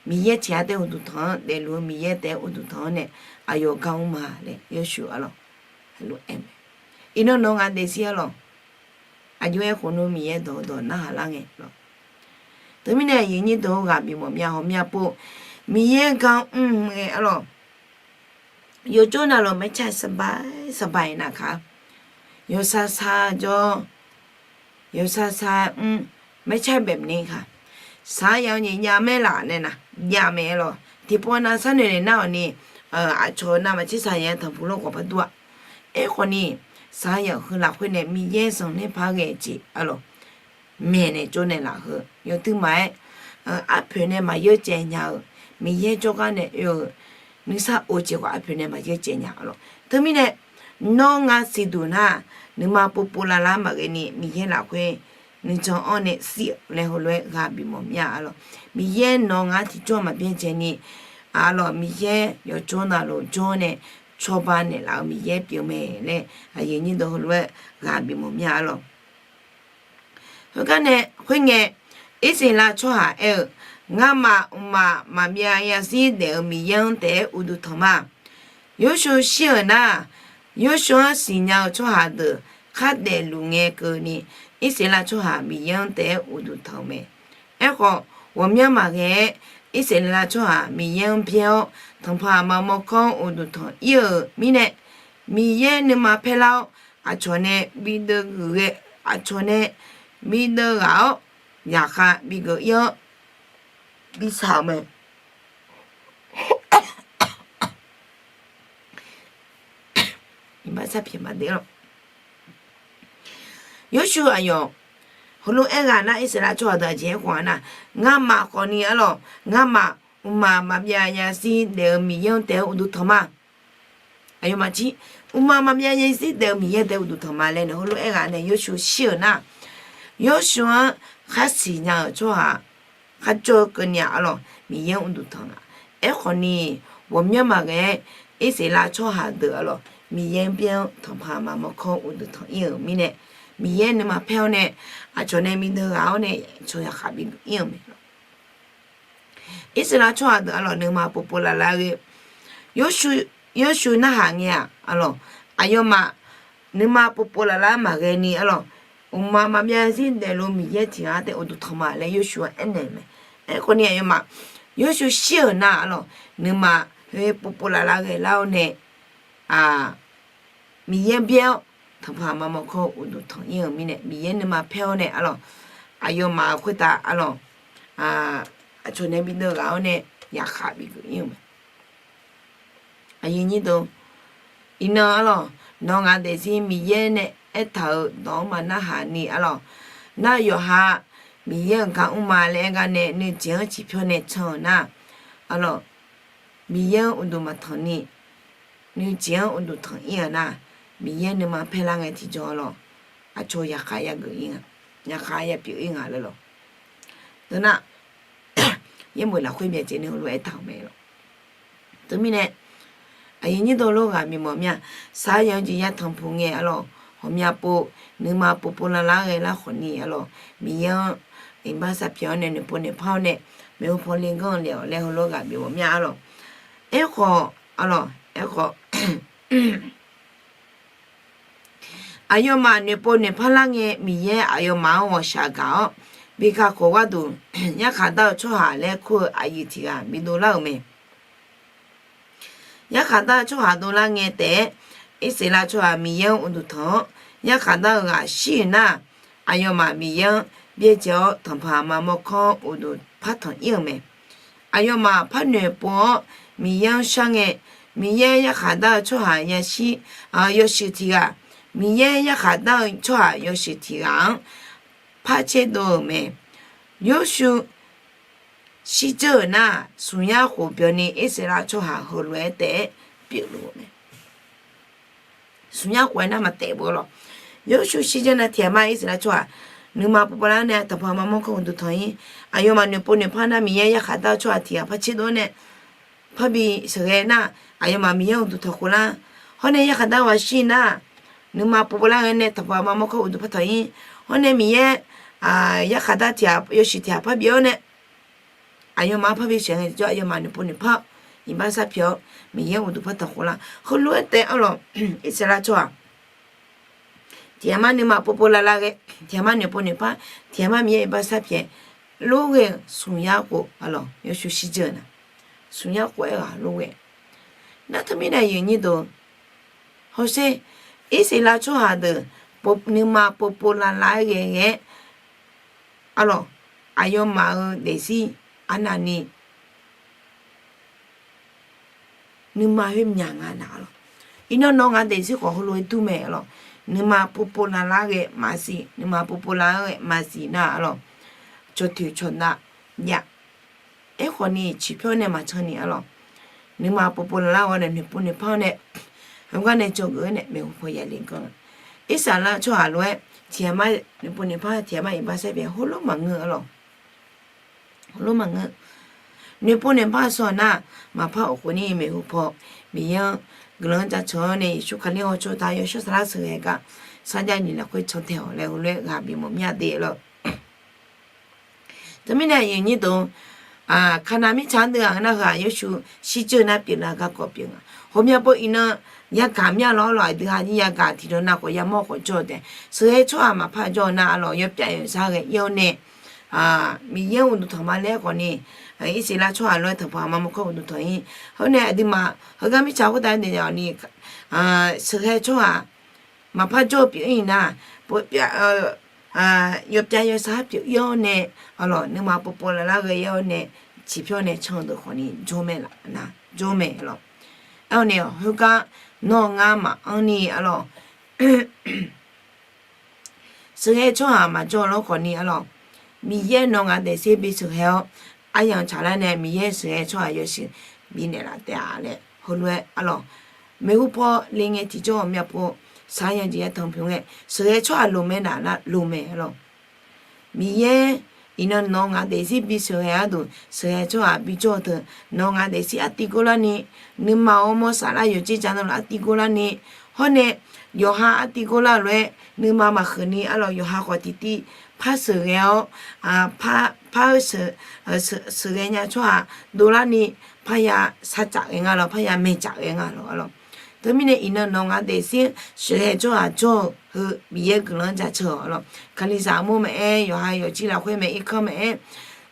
Miqyaer tiq ghaq taef-aer uqduq tanq-anr daefluf-eu Miqyaer taef-aer uqduq tanq-anr nae aqyawf gar mr ma laer Yorsuv arlawq, heulof aer mae. Iqnan nawq ngaq daefzir arlawq, aqjox aerkhof nmr Miqyaer dawq-eu dawq narhaq lar ngae lawq. Teumirnae aqyuif aqnyir deuq-or ghaq bif mawf myav haw myav pov, Miqyaer gar mr ngae arlawq. Yawqjawr navluf ไม่ใช่สบายสบาย navkaq, yawsar sar jawr, yawsar sar mr, ไม่ใช่แบบนี้ค่ะ. Shaqzanq-eu nyiq jav maer laf nae nar, jav mae arlawq. Tiqpov nav sharnoeq naeq nar-awq ni, aqcawq navmaqtser shaqzanq-eu tanqpuq lof khawf par dur-a. Aerkhawf ni, shaqzanq heu lafkhoer nae Miqyaer zanqler par ghae-eu jeq arlawq, maeqnaeq tsovnaeq laf heu yawduimaf-aer, arpoeq nae maqyeur caev nya-eu, Miqyaer jawrgar nae oe-eu nuisar of jeq khawf arpoeq nae maqyeur caev nya arlawq. Teumirnae, nawr ngar siqduq nar, nuima povpov lavlar maqghae ni Miqyaer lafkhoer nuijan-anr nae shir-euq laer heulof-aer ghaq bif mawf myav arlawq. Miqyaer nawq ngar tiqjawr maqbyaerdzae ni arlawq, Miqyaer yawqjawr navluf jawr nae cawba naeqlaf-eu Miqyaer pyeuf mae laer aqyuif aqnyir deuq heulof-aer ghaq bif mawf myav arlawq. Khoergar nae khoerngae, Irsaqleqlav tsawrhaq aer-eu, Ngamaf mqmaq maqbyav yashir daef-eu Miqyaer-anr taef-aer uqduq tanq ma. Yorsuv shir-euq nar, Yorsuv-anr siqnya-eu tsawrhaq deuq khardaef luf ngae keuvni, Irsaqleqlav tsawrhaq Miqyaer-anr taef-aer uqduq tanq-eu mae. Aerkhawf, ghawqmyanr maqghae-aer Irsaqleqlav tsawrhaq Miqyaer-anr byaer-awr, tanqpaq aqma mawrkawr-anr uqduq tanq ir-euq mirnae, Miqyaer nuima paerlar-awr, aqcawq nae bideuv geuf ghae, aqcawq nae bideuv ghaq-awr, yaqkhav bigeuf ir-awr, bishaq-euq mae. Iqbax sarpyaeq maqde lawq. Yorsuv aqyawf heulof-aer ghaq nar, Irsaqleqlav tsawrhaq deuq aqjeq aerkhawf-a nar, Ngamaf khawfni arlawq, ngamaf mqmaq maqbyav yashir daef-eu Miqyaer-anr taef-aer uqduq tanq ma. Aqyawfmaf jir, mqmaq maqbyav yashir daef-eu Miqyaer taef-aer uqduq tanq ma laer nae heulof-aer ghaq nae Yorsuv shir-euq nar, Yorsuv-anr khar siqnya-euq tsawrhaq kharjawr keuvni-aq arlawq, Miqyaer-anr uqduq tanq nga. Aerkhawfni, ghawqmyanr maqghae-aer Irsaqleqlav tsawrhaq deuq arlawq, Miqyaer byaer-awr tanqpaq aqma mawrkawr uqduq tanq ir-euq mirnae, Miqyaer nuima paer-awr nae, aqcawq nae bideuv ghaq-awr nae, aqcawq yaqkhav bigeuf ir-euq mae lawq. Irsaqleqlav tsawrhaq deuq arlawq, nuima povpov lavlar ghae, Yorsuv, Yorsuv narhaq ngae-aq arlawq, aqyawfmaf nuima povpov lavlar maqghae ni arlawq, mqmaq maqbyav zir daefluf Miqyaer tiq ghaq taef-aer uqduq tanq ma laer Yorsuv-anr aernaeq-eu mae. Aerkhawfni aqyawfmaf, Yorsuv shir-euq nar arlawq, nuima khoer povpov lavlar ghae lar-awr nae, Miqyaer byaer-awr tanqpaq aqma mawrkawr uqduq tanq ir-euq mirnae, Miqyaer nuima paer-awr nae arlawq, aqyawfmaf khoertav arlawq, aqcawq nae bideuv ghaq-awr nae yaqkhav bigeuf ir-euq mae. Aqyuif aqnyir deuq, iqnan arlawq, nawq ngaq daefzir Miqyaer nae aertaq-euq dawq-anr maqnarhaq ni arlawq, nar yawqha Miqyaer-euq gar mr ma laer aer gar nae nuijeq-anr ciqpyawr nae can-euq nar arlawq, Miqyaer-anr uqduq maqtanq ni, nuijeq-anr uqduq tanq ir-euq nar, Miqyaer nuima paer lar ngae tiqjawr arlawq, aqcawq yaqkhav yageuf ir nga, yaqkhav yapyeuf ir nga laer lawq. deuq nar, yaerbof lafkhoer byacaevni heulof-aer aertaq-euq mae lawq. Teumirnae aqyuif nyir deuq lof ghaq bimawf mir-a. Saqyaq jeq yatanq puq ngae arlawq, ghawqmya pov nuima povpov lavlar ghae lar khawfni arlawq, Miqyaer-anr iqbax sarpyaeq-awr nae noeqpov noeqpar-awr nae maeqhu paw le ganr le-awq laer heulof ghaq bimawf mir-a arlawq. Aerkhawf arlawq, aerkhawf aqyawfmaf noeqpov noeqpar lar ngae, Miqyaer aqyawfmaf-anr ghawqshaq gaq-awr bi kakhof gharduq, yarkhaq dar-eu tsawrhaq laer kur-eu aqyuif tiq ghaq bidov lar-euq mae. Yarkhaq dar-eu tsawrhaq dovlar ngae taef-aer, Irsaqleqlav tsawrhaq Miqyaer-anr uqduq tanq-awr yarkhaq dar-eu ghaq shir-euq nar, aqyawfmaf Miqyaer-anr byaerdzae-awr tanqpaq aqma mawrkawr-anr uqduq par tanq ir-euq mae. Aqyawfmaf par noeqpov-awr Miqyaer-anr shar ngae, Miqyaer yarkhaq dar-eu tsawrhaq yashir, yawshuif tiq ghaq, Miqyaer yarkhaq dar-eu tsawrhaq yawshuif tiq ghaq-anr par tserdov-euq mae. Yorsuv shirdzeur-euq nar, smq yar khof byanni Irsaqleqlav tsawrhaq heulof-aer taef-aer pyeufluf-eu mae. Smq yar khof-aer nar maqtaef beu lawq. Yorsuv shirdzeur nar tiq ghaq ma Irsaqleqlav tsawrhaq nuima povpov lar nae tanqpaq aqma mawrkawr uqduq tanq ir. Aqyawfmaf noeqpov noeqpar nar Miqyaer yarkhaq dar-eu tsawrhaq tiq ghaq par tserdov-awr nae, parbi sheuqghae nar, aqyawfmaf Miqyaer uqduq tanqkhof lar. Hawr nae yarkhaq dar ghaq shir nar, nuima povpov lar ghae nae tanqpaq aqma mawrkawr uqduq par tanq ir. Hawr nae Miqyaer yarkhaq dar tiq ghaq yawshuif tiq ghaq parbi-awr nae, aqyawfmaf parbi sheuqghae tiqjawr aqyawfmaf noeqpov noeqpar-awr, iqbax sarpyaeq-awr Miqyaer uqduq par tanqkhof lar. Heulof-aer taef arlawq, Irsaqleqlav tsawrhaq tiq ghaq ma nuima povpov lavlar ghae, tiq ghaq ma noeqpov noeqpar, tiq ghaq ma Miqyaer iqbax sarpyaeq lof ghae-eu smq yar khof arlawq, Yorsuv shirdzeur-eu nar, smq yar khof-aer ghaq lof ghae. Nar teumirnae aqyuif nyir deuq, hawsher, Irsaqleqlav tsawrhaq deuq nuima povpov lavlar-aer ghae ghae-aer arlawq, aqyawfmaf-euq daefzir arnavni nuima khoermyaq nga nar arlawq. Iqnan nawq ngaq daefzir khawf heulof-aer dur mae arlawq. Nuima povpov lavlar ghae maqsiq, nuima povpov lavlar ghae maqsiq nar arlawq, cawqtoeq cawqnav jav. Aerkhawfni ciqpyawr nae maqcan ni arlawq, nuima povpov lavlar-awr nae noeqpov noeqpar-awr nae, heugar nae dzawgeuf-awr nae maeqhu paw yale ganr. Irsaqleqlav tsawrhaq lof-aer tiq ghaq ma noeqpov noeqpar, tiq ghaq ma iqbax sarpyaeq heulof maqngeur arlawq. Heulof maqngeur. Noeqpov noeqpar-eu shawr nar, maqpar of khof ni maeqhu paw Miqyaer-anr guiqlanq-anr jaceuq-awr nae Yeqsur Kali hawtsov taq yawshawr saflar sheuqghae gar sarjax nyiq lafkhoer cantae-awq laer heulof-aer ghaq bimawf mir-a de lawq. Teumirnae aqyuif nyir deuq, Kaqnav mirtsaq-anr deuv-aq ngeur nar heu-aq Yorsuv shirdzeur nar pyeuflar garkawv pyeuf nga. Ghawqmya pov iqnan yagaq mir-a lawr lawq, aqdui ha jir yagaq tiqdawq nav khawf yamawr khawf jawr-eu taef, sheuqghae tsawrhaq maqpar jawr-eu nar arlawq, yawpyav yawzar ghae ir-awr nae Miqyaer-anr uqduq tanq ma laer khawfni, Irsaqleqlav tsawrhaq lof-aer tanqpaq aqma mawrkawr uqduq tanq ir. Hawr nae aqduimaf heugar mirtsaq khoertav naeq-awq ni, sheuqghae tsawrhaq maqpar jawr-eu pyeuf ir nar, yawpyav yawzar pyeuf ir-awr nae arlawq, nuima povpov lavlar ghae ir-awr nae ciqpyawr nae can-eu deuq khawfni jawr mae laf nar jawr mae arlawq. Aerkhawfni khoergar nawr ngar maqanr ni arlawq, sheuqghae tsawrhaq maqjawr lawr khawfni arlawq, Miqyaer nawq ngaq daefzir bi sheuqghae-awr, aryamq tsaqlar nae Miqyaer sheuqghae tsawrhaq yawshuif bifnaeq laf taef-a laer heulof-aer arlawq, maeqhu paw le ngae tiqjawr ghawqmya pov saqyaq jeq yatanq pyeuf ngae, sheuqghae tsawrhaq loq mae naf nar loq mae arlawq. Miqyaer iqnan nawq ngaq daefzir bi sheuqghae gharduq sheuqghae tsawrhaq bijawr-eu teu, nawq ngaq daefzir artiv gor larni, nuima-euq mawrsaf lar yawqjeq ja navluf artiv gor larni, hawr nae yawqha artiv gor lar-eu lof-aer nuima maqhuiq ni arlawq, yawqha khawf tiqtiv par sheuqghae-awr, par-eu sheuqghae nya tsawrhaq dovlarni, parya sarcaf ghae nga lawq, parya maeqcaf ghae nga lawq arlawq. Teumirnae iqnan nawq ngaq daefzir sheuqghae tsawrhaq jawr-eu heu Miqyaer guiqlanq-anr jaceuq-awq arlawq. Kalizaq armur maqaer, yawqha yawqjeq lafkhoer mae, irkanr maqaer,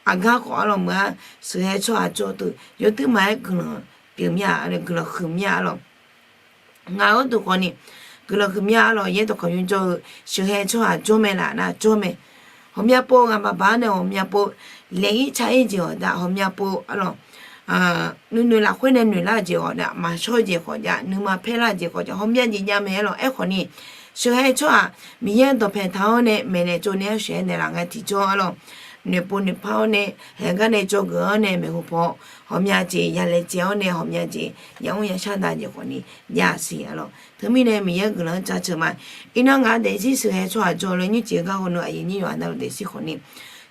aqgar khawf arlawq meuq-a, sheuqghae tsawrhaq jawr-eu teu yawduir maqaer guiqlanq pyeuf mir-a, guiqlanq huiq mir-a arlawq. Ngaq-euq gharduq khawfni guiqlanq huiq mir-a arlawq, yaerdawq kawq nymr jawr-eu sheuqghae tsawrhaq jawr mae laf nar jawr mae. Ghawqmya pov ghaq baq baq-anr nae ghawqmya pov laeq-ir tsaq-ir jeq ghawqdav ghawqmya pov arlawq, nuinoeq lafkhoer nae noeqlar-eu jeq ghawqdav, maqshawr-eu jeq khawf jav, nuima paerlar-eu jeq khawf jav, ghawqmya jeq jav mae arlawq. Aerkhawfni sheuqghae tsawrhaq Miqyaer dawqpae taq-awr nae maeqnaeq tsovnaeq-awr sheuqghae naeqlaf ngae tiqjawr arlawq, noeqpov noeqpar-awr nae haeqgar nae dzawgeuf-awr nae maeqhu paw ghawqmya jeq yalaejae-awr nae ghawqmya jeq yamr yashar dav jeq khawfni jav siq arlawq. Teumirnae Miqyaer guiqlanq-anr jaceuq ma. Iqnan ngaq daefzir sheuqghae tsawrhaq jawr-eu laer nymrjeq-eu gar hawnu aqyuif nyir yawqha navluf daefzir khawfni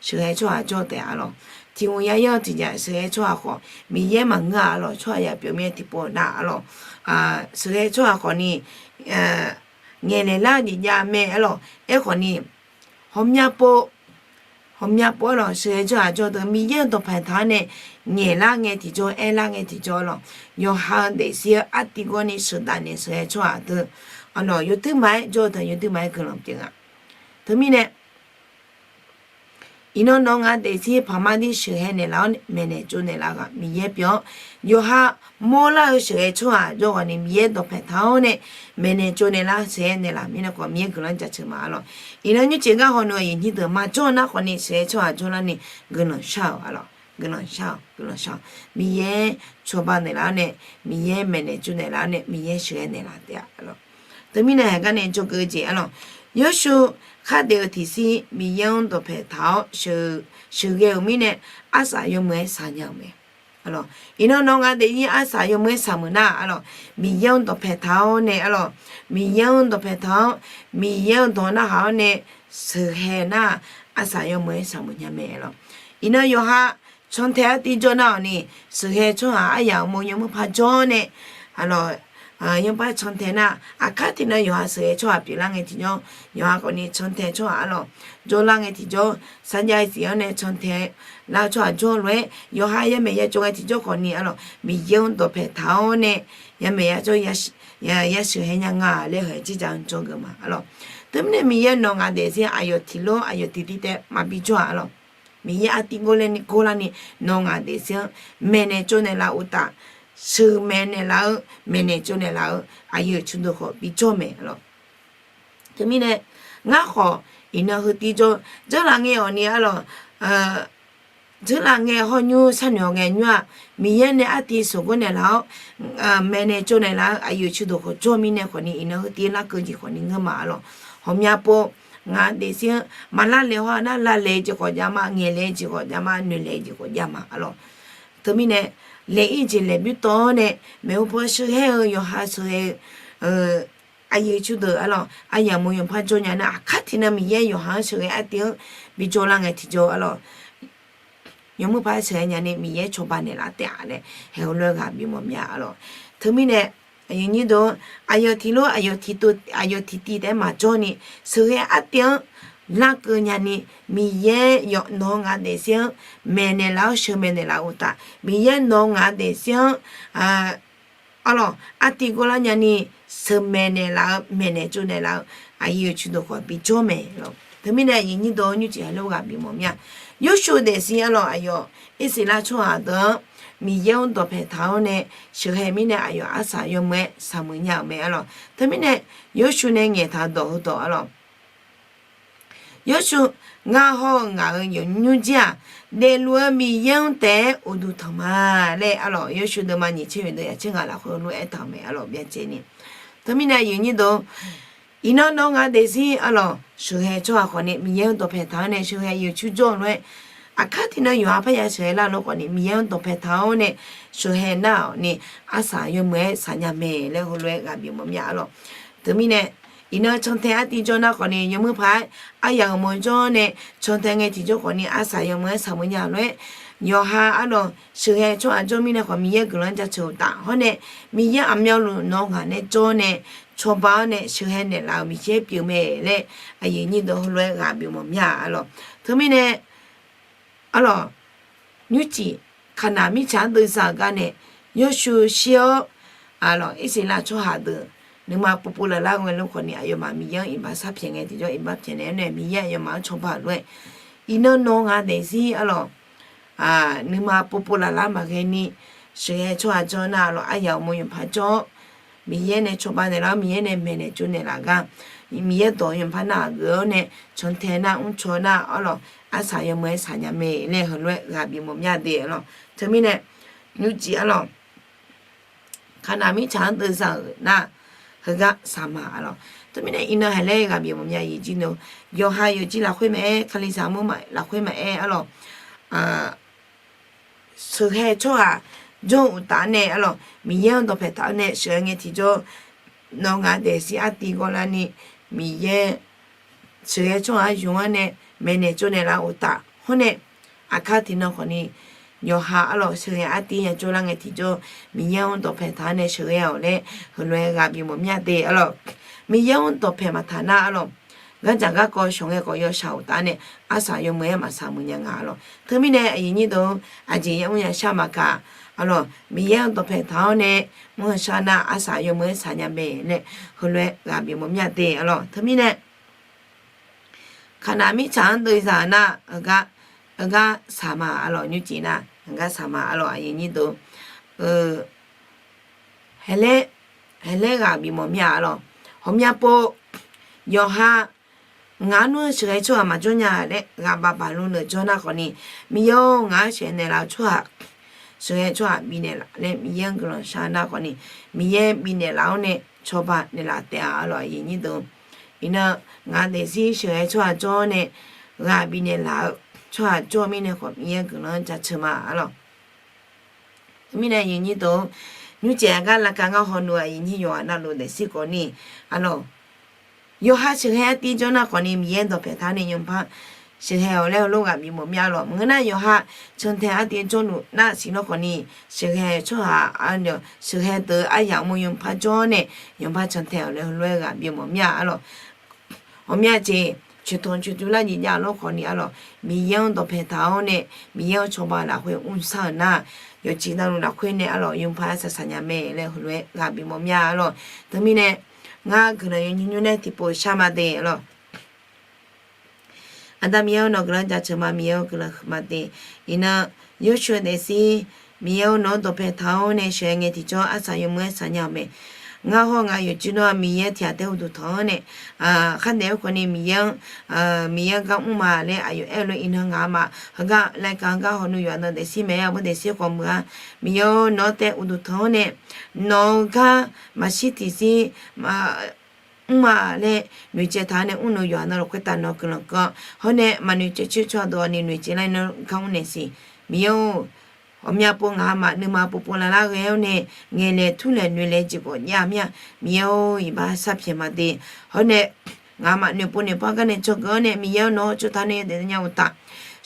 sheuqghae tsawrhaq jawr taef-a lawq. Tiq hmq ya yar-eu tiqjeq sheuqghae tsawrhaq khawf Miqyaer maqngeur-a lawq. Tsawrhaq yaq pyeuf mir-aer tiqpov nar-a lawq. Sheuqghae tsawrhaq khawf ni ngaeqnaeq lar-eu jeq jav mae-a lawq. Aerkhawf ni, ghawqmya pov, ghawqmya pov-a lawq, sheuqghae tsawrhaq jawr deuq Miqyaer-euq dawqpaeq taq-awr nae ngaeqlar ngae tiqjawr, aerlar ngae tiqjawr-a lawq. Yawqha-eu daefzir-anr artiv gawr ni sheuqdaf naeq sheuqghae tsawrhaq deuq-a lawq, yawduir maqaer jawr-eu teu yawduir maqaer guiqlanq pyeuf nga. Teumirnae iqnan nawq-eu ngaq daefzir paqmar dir sheuqghae naeqlaf-awr maeqnaeq tsovnaeq laf-eu ghaq Miqyaer pyeuf-awr, yawqha mawrlar-eu sheuqghae tsawrhaq jawr ghawq ni Miqyaer dawqpaeq taq-awr nae maeqnaeq tsovnaeq lar sheuqghae naeqlaf mirnae khawf Miqyaer guiqlanq jaceuq ma-a lawq. Iqnan nymrcif gar hawnu aqyuif nyir deuq maqjawr nar khawf ni sheuqghae tsawrhaq jawrlar ni guiqlanq shar-awq-a lawq. Guiqlanq shar-awq, guiqlanq shar-awq. Miqyaer cawba naeqlaf-awr nae, Miqyaer maeqnaeq tsovnaeq laf-awr nae, Miqyaer sheuqghae naeqlaf taef-a lawq. Teumirnae haiq gar nae dzawgeuf-eu jeq-a lawq, Yawrshuv khardeq-eu tiqsir Miqyaer-anr dawqpaeq taq-awr sheuqghae-euq mirnae arsaq yawmuiq-aer shaq nya-euq mae. Iqnan nawq-eu ngaq daefzir arsaq yawmuiq-aer shaq meuq nar-a lawq, Miqyaer-anr dawqpaeq taq-awr nae-a lawq, Miqyaer-anr dawqpaeq taq-awr, Miqyaer-anr dawq narhaq-awr nae sheuqghae nar-aq, arsaq yawmuiq-aer shaq meuq nya mae-a lawq. Iqnan yawqha cantae artiv jawr nar-awq ni, sheuqghae tsawrhaq aryamq uqmov yawmuiq par jawr nae-a lawq, yawpar cantae nar, aqkar tiqnan yawqha sheuqghae tsawrhaq pyeuflar ngae tiqjawr, yawqha khawf ni cantae tsawrhaq-a lawq, jawrlar ngae tiqjawr, sarjav-eu siq-anr nae cantae lar-eu tsawrhaq jawr lof-aer, yawqha yamaeq ya tsov ngae tiqjawr khawf ni-a lawq, Miqyaer-anr dawqpaeq taq-awr nae yamaeq ya tsov ya sheuqghae nya nga laer heuq jirdzaq-anr jawrgeuf ma-a lawq. Teumirnae Miqyaer nawq-eu ngaq daefzir aqyawf tiq lor aqyawf tiqtiv taef maqbi jawr-a-a lawq. Miqyaer artiv gawrlar ni gawrlar ni nawq-eu ngaq daefzir-anr maeqnaeq tsovnaeq laf uqtaf, sheuqmaeq naeqlaf-eu, maeqnaeq tsovnaeq laf-eu aqyuif aqtsu deuq khawf bi jawr mae-a lawq. Teumirnae ngar khawf iqnan heu tiv jawr, jawrlaf ngae-awq ni-a lawq, jawrlaf ngae hawr nymr sharnoeq-awq ngae nymr-aq, Miqyaer nae artiv sheuqghae naeqlaf-awr maeqnaeq tsovnaeq laf-eu aqyuif aqtsu deuq khawf jawr mirnae khawf ni iqnan heu tiv larkeuv jeq khawf ni ngeur ma-a lawq. Ghawqmya pov ngaq daefzir-anr maqlavlaeq haw nar lavlaeq-eu jeq khawf jav ma, ngaeqlaeq-eu jeq khawf jav ma, noeqlaeq-eu jeq khawf jav ma-a lawq. Teumirnae laeq-ir jeq laeq bymr tawv-awr nae maeqhu paw sheuqghae-eu yawqha sheuqghae-eu aqyuif aqtsu deuq-a lawq, aryamq uqmov yawmuiq par jawr nya nar, aqkar tiqnan Miqyaer yawqha-anr sheuqghae artiv-anr bi jawrlar ngae tiqjawr-a lawq, yawmuiq par sheuqghae nya ni Miqyaer cawba naeqlaf taef-a laer heulof-aer ghaq bimawf mya-a lawq. Teumirnae aqyuif nyir deuq, aqyawf tiq lor aqyawf tiqtov aqyawf tiqtiv taef-aer maqjawr ni, sheuqghae artiv-anr larkeuv nya ni, Miqyaer yawf nawq-eu ngaq daefzir-anr maeqnaeq laf-awr sheuqmaeq naeqlaf uqtaf, Miqyaer nawq-eu ngaq daefzir-anr a lawq, artiv gawrlar nya ni, sheuqmaeq naeqlaf-eu, maeqnaeq tsovnaeq laf-eu aqyuif aqtsu deuq khawf bi jawr mae-a lawq. Teumirnae aqyuif nyir deuq nymrcif heulof-aer ghaq bimawf mya. Yawrshuv daefzir-a lawq, aqyawf Irsaqleqlav tsawrhaq deuq-anr Miqyaer-anr dawqpaeq taq-awr nae sheuqghae mirnae aqyawf arsaq yawmuiq-aer shaq meuq nya-euq mae-a lawq. Teumirnae Yawrshuv nae ngaeqtaq-eu dawq heudawq-a lawq, Yawrshuv ngar hawr-eu ngaq-euq yawqnymr jir-aq, daefluf-eu Miqyaer-anr taef-aer uqduq tanq ma laer-a lawq, Yawrshuv deuvma nyiq tser yawq deuq yaq tser ngaq lafkhoer lof-aer taq-euq mae-a lawq, byacaevni. Teumirnae aqyuif nyir deuq, iqnan nawq-eu ngaq daefzir-a lawq, sheuqghae tsawrhaq khawf ni Miqyaer-anr dawqpaeq taq-awr nae sheuqghae yawqtsuir jawr-eu lof-aer, aqkar tiqnan yawqha parya sheuqghae lar-eu lof khawf ni Miqyaer-anr dawqpaeq taq-awr nae sheuqghae nar-awq ni, arsaq yawmuiq-aer shaq nya mae laer heulof-aer ghaq bimawf mya-a lawq. Teumirnae iqnan cantae artiv jawr nar khawf ni yawmuiq paq-aer aryamq uqmov jawr nae cantae ngae tiqjawr khawf ni arsaq yawmuiq-aer shaq meuq nya lof-aer, yawqha-a lawq, sheuqghae tsawrhaq jawr mirnae khawf Miqyaer guiqlanq-anr jaceuq uqtaf hawr nae, Miqyaer aqmyanluf nawq-eu ngaq nae jawr nae cawba-awr nae sheuqghae naeqlaf-euq Miqyaer pyeuf mae laer aqyuif nyir deuq heulof-aer ghaq bimawf mya-a lawq. Teumirnae a lawq, nymrcif Kaqnaq mirtsaq-anr deuvzaq-euq gar nae Yawrshuv shir-awr, a lawq, Irsaqleqlav tsawrhaq deuq nuima povpov laflar ghae lof khawf ni aqyawfmaf Miqyaer-anr iqbax sharpyaeq ngae tiqjawr iqbax pyaeqnaeq-awr nae Miqyaer aqyawfmaf-anr cawba-euq lof-aer, iqnan nawq-eu ngaq daefzir-a lawq, nuima povpov laflar maqghae ni sheuqghae tsawrhaq jawr nar-a lawq, aryamq uqmov yawqpaq jawr-awr Miqyaer nae cawba naeqlaf-awr Miqyaer nae maeqnaeq tsovnaeq laf gar, Miqyaer dawq yawqpaq nar-aq geuf-awr nae cantae nar mrcaw nar-a lawq, arsaq yawmuiq-aer shaq nya mae laer heulof-aer ghaq bimawf mya de-a lawq. Teumirnae nymrcif-a lawq, Kaqnaq mirtsaq-anr deuvzaq-euq nar heugar shaq ma-a lawq. Teumirnae iqnan haiq laer ghaq bimawf mya-eu jir no, yawqha yawqjir lafkhoer maqaer, kalizaq mur lafkhoer maqaer-a lawq, sheuqghae tsawrhaq jawr-eu uqtaf-anr nae-a lawq, Miqyaer-anr dawqpaeq taq-awr nae sheuqghae ngae tiqjawr nawq-eu ngaq daefzir artiv gawrlar ni, Miqyaer sheuqghae tsawrhaq-anr yuf-anr nae maeqnaeq tsovnaeq laf-eu uqtaf Hawr nae, aqkar tiqnan khawfni, yawqha arlawq sheuqghae artiv yajawr lar ngae tiqjawr, Miqyaer-anr dawqpae taq-awr nae sheuqghae-awq laer heulof-aer ghaq bif mawf mya de arlawq. Miqyaer-anr dawqpae maqtaq nar arlawq, gardzaq garkawv shawq ngae khawf yawshaq uqtaf nae arsaq yawmuiq-aer maqsaq muiq nya nga arlawq. Teumirnae aqyuif nyir deuq-or, aqjeq yaoer yashar maqkaq arlawq, Miqyaer-anr dawqpae taq-awr nae mr-eu shar nar arsaq yawmuiq-aer saq nya mae laer heulof-aer ghaq bif mawf mya de arlawq. Teumirnae Kaqnaq mirtsaq-anr deuvzaq nar, heugar, heugar saq ma arlawq, nymrcif nar heugar saq ma arlawq, aqyuif nyir deuq-or, haeqlaer, haeqlaer ghaq bif mawf mya arlawq. Ghawqmya pov, yawqha ngaq-anr nmr-eu sheuqghae tsawrhaq maqjawr nya laer ghaq baq baq luf lef jawr nar khawfni, Miqyaer-or, ngaq-anr sheuqghae naeqlaf-eu tsawrhaq, sheuqghae tsawrhaq bifnaeq laf laer Miqyaer-anr guiqlanq shar nar khawfni, Miqyaer bifnaeq laf-awr nae cawba naeqlaf taef-a arlawq, aqyuif nyir deuq-or. Iqnan ngaq daefzir sheuqghae tsawrhaq jawr-awr nae ghaq bifnaeq laf-eu tsawrhaq jawr-eu mirnae khawf Miqyaer guiqlanq-anr jaceuq ma arlawq. Teumirnae aqyuif nyir deuq-or, nymrcif aqgar lavkav ngar hawnu aqyuif nyir yawqghaq navluf daefzir khawfni arlawq, yawqha sheuqghae artiv jawr nar khawfni Miqyaer dawqpae taq-awr nae yawpar sheuqghae-awq laer heulof ghaq bif mawf mya arlawq. Maqngeur nar yawqha cantae artiv jawrluf nar siqlawr khawfni, sheuqghae tsawrhaq, sheuqghae deuq aryamq mawr yawpar jawr-awr nae yawpar cantae-awq laer heulof-aer ghaq bif mawf mya arlawq. Ghawqmya jeq coeqtanq coeqtuvlar nyiq jav lor khawfni arlawq, Miqyaer-anr dawqpae taq-awr nae Miqyaer-anr cawba lafkhoer mrshar-euq nar, yawqjeq navluf lafkhoer nae arlawq yawpar arsaq saq nya mae laer heulof-aer ghaq bif mawf mya arlawq. Teumirnae ngar guiqlanq yawnymr nymr nae tiqpov shar ma de arlawq. Aqda Miqyaer-or, nawq guiqlanq jaceuq ma, Miqyaer-or, guiqlanq huiqma de. Iqnan, Yorsaev daefzir, Miqyaer-or, nawq-anr dawqpae taq-awr nae sheuqghae ngae tiqjawr arsaq yawmuiq-aer saq nya-euq mae. Ngar hawr ngaq yawqjeq nawr-aq Miqyaer tiq ghaq taef-aer uqduq tanq-anr nae, khar daef-aer khawfni Miqyaer-anr, Miqyaer gar mr ma laer aqyawf aer-eu lof iqnan ngaq-a ma. Heugar laeqkaq heugar hawnu yawqha nan daefzir mae-aer aqbur daefzir khawf muiq-a. Miqyaer-or, nawq-anr taef uqduq tanq-anr nae, nawq-eu gar maqshir tiqzir mr ma laer noeqtsaev taq-anr nae mrnov yawqha nan lafkhoer taf nawq-eu guiqlanq keuv-awr, hawr nae maqnoeq caev coer cawdov-awq ni noeqtsaev lar-ir nar gar mr naeq siq. Miqyaer-or, ghawqmya pov ngaq-a ma nuima povpov laflar ghae-awr nae, ngaeqlaeq turlaeq noeqlaeq jeq khawf jav mir-a. Miqyaer-or, iqbax sharpyaeq ma de. Hawr nae, ngaq-a ma noeqpov noeqpar gar nae dzawgeuf-awr nae, Miqyaer-or, nawq-anr tsovtaq nae yawdaef nya uqtaf,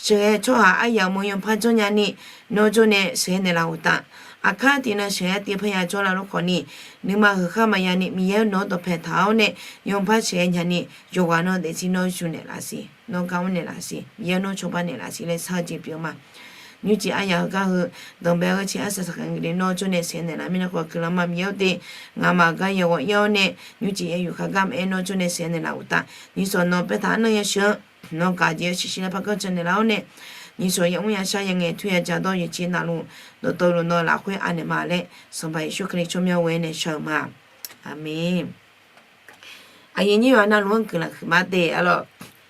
sheuqghae tsawrhaq aryamq mawr yawpar jawr nyani, nawr jawr nae sheuqghae naeqlaf uqtaf, aqkar tiqnan sheuqghae tiv parya jawrlar lor khawfni, nuima heukhar maqya ni Miqyaer-or, nawq-anr dawqpae taq-awr nae yawpar sheuqghae nyani, yawqghaq nan daefzir nawr zmq naeqlaf siq, nawr gar mr naeqlaf siq, Miqyaer-or, nawr cawba naeqlaf siq laer shar-eu jeq pyeuf-eu ma. Nymrcif aryaq heugar heu, danqbae-eu gharduq arsaq saqkaq ngeuf le nawr jawr nae sheuqghae naeqlaf mirnae khawf guiqlanq ma Miqyaer-or de. Ngaq-a ma gar yaeq ghawq ir-awr nae, nymrcif yaeq yuf khar gar maqaer nawr jawr nae sheuqghae naeqlaf uqtaf, nyiqsawq nawq paertaq arnavni yasheuq-anr, nawq gaq jeq-eu shiqshir laer par ganr can naeqlaf-awr nae, nyiqsawq yamr yashar yangaeq tur yajaq dawr yawqjeq navluf, dawqtawvluf nawq lafkhoer anaeq ma laer, Sanqpaq Yeqsur Kali tsawrmyanr ghoe-aer nae shar-euq ma. Aqmeq. Aqyuif nyir yawqha navluf-anr guiqlanq huiqma de arlawq.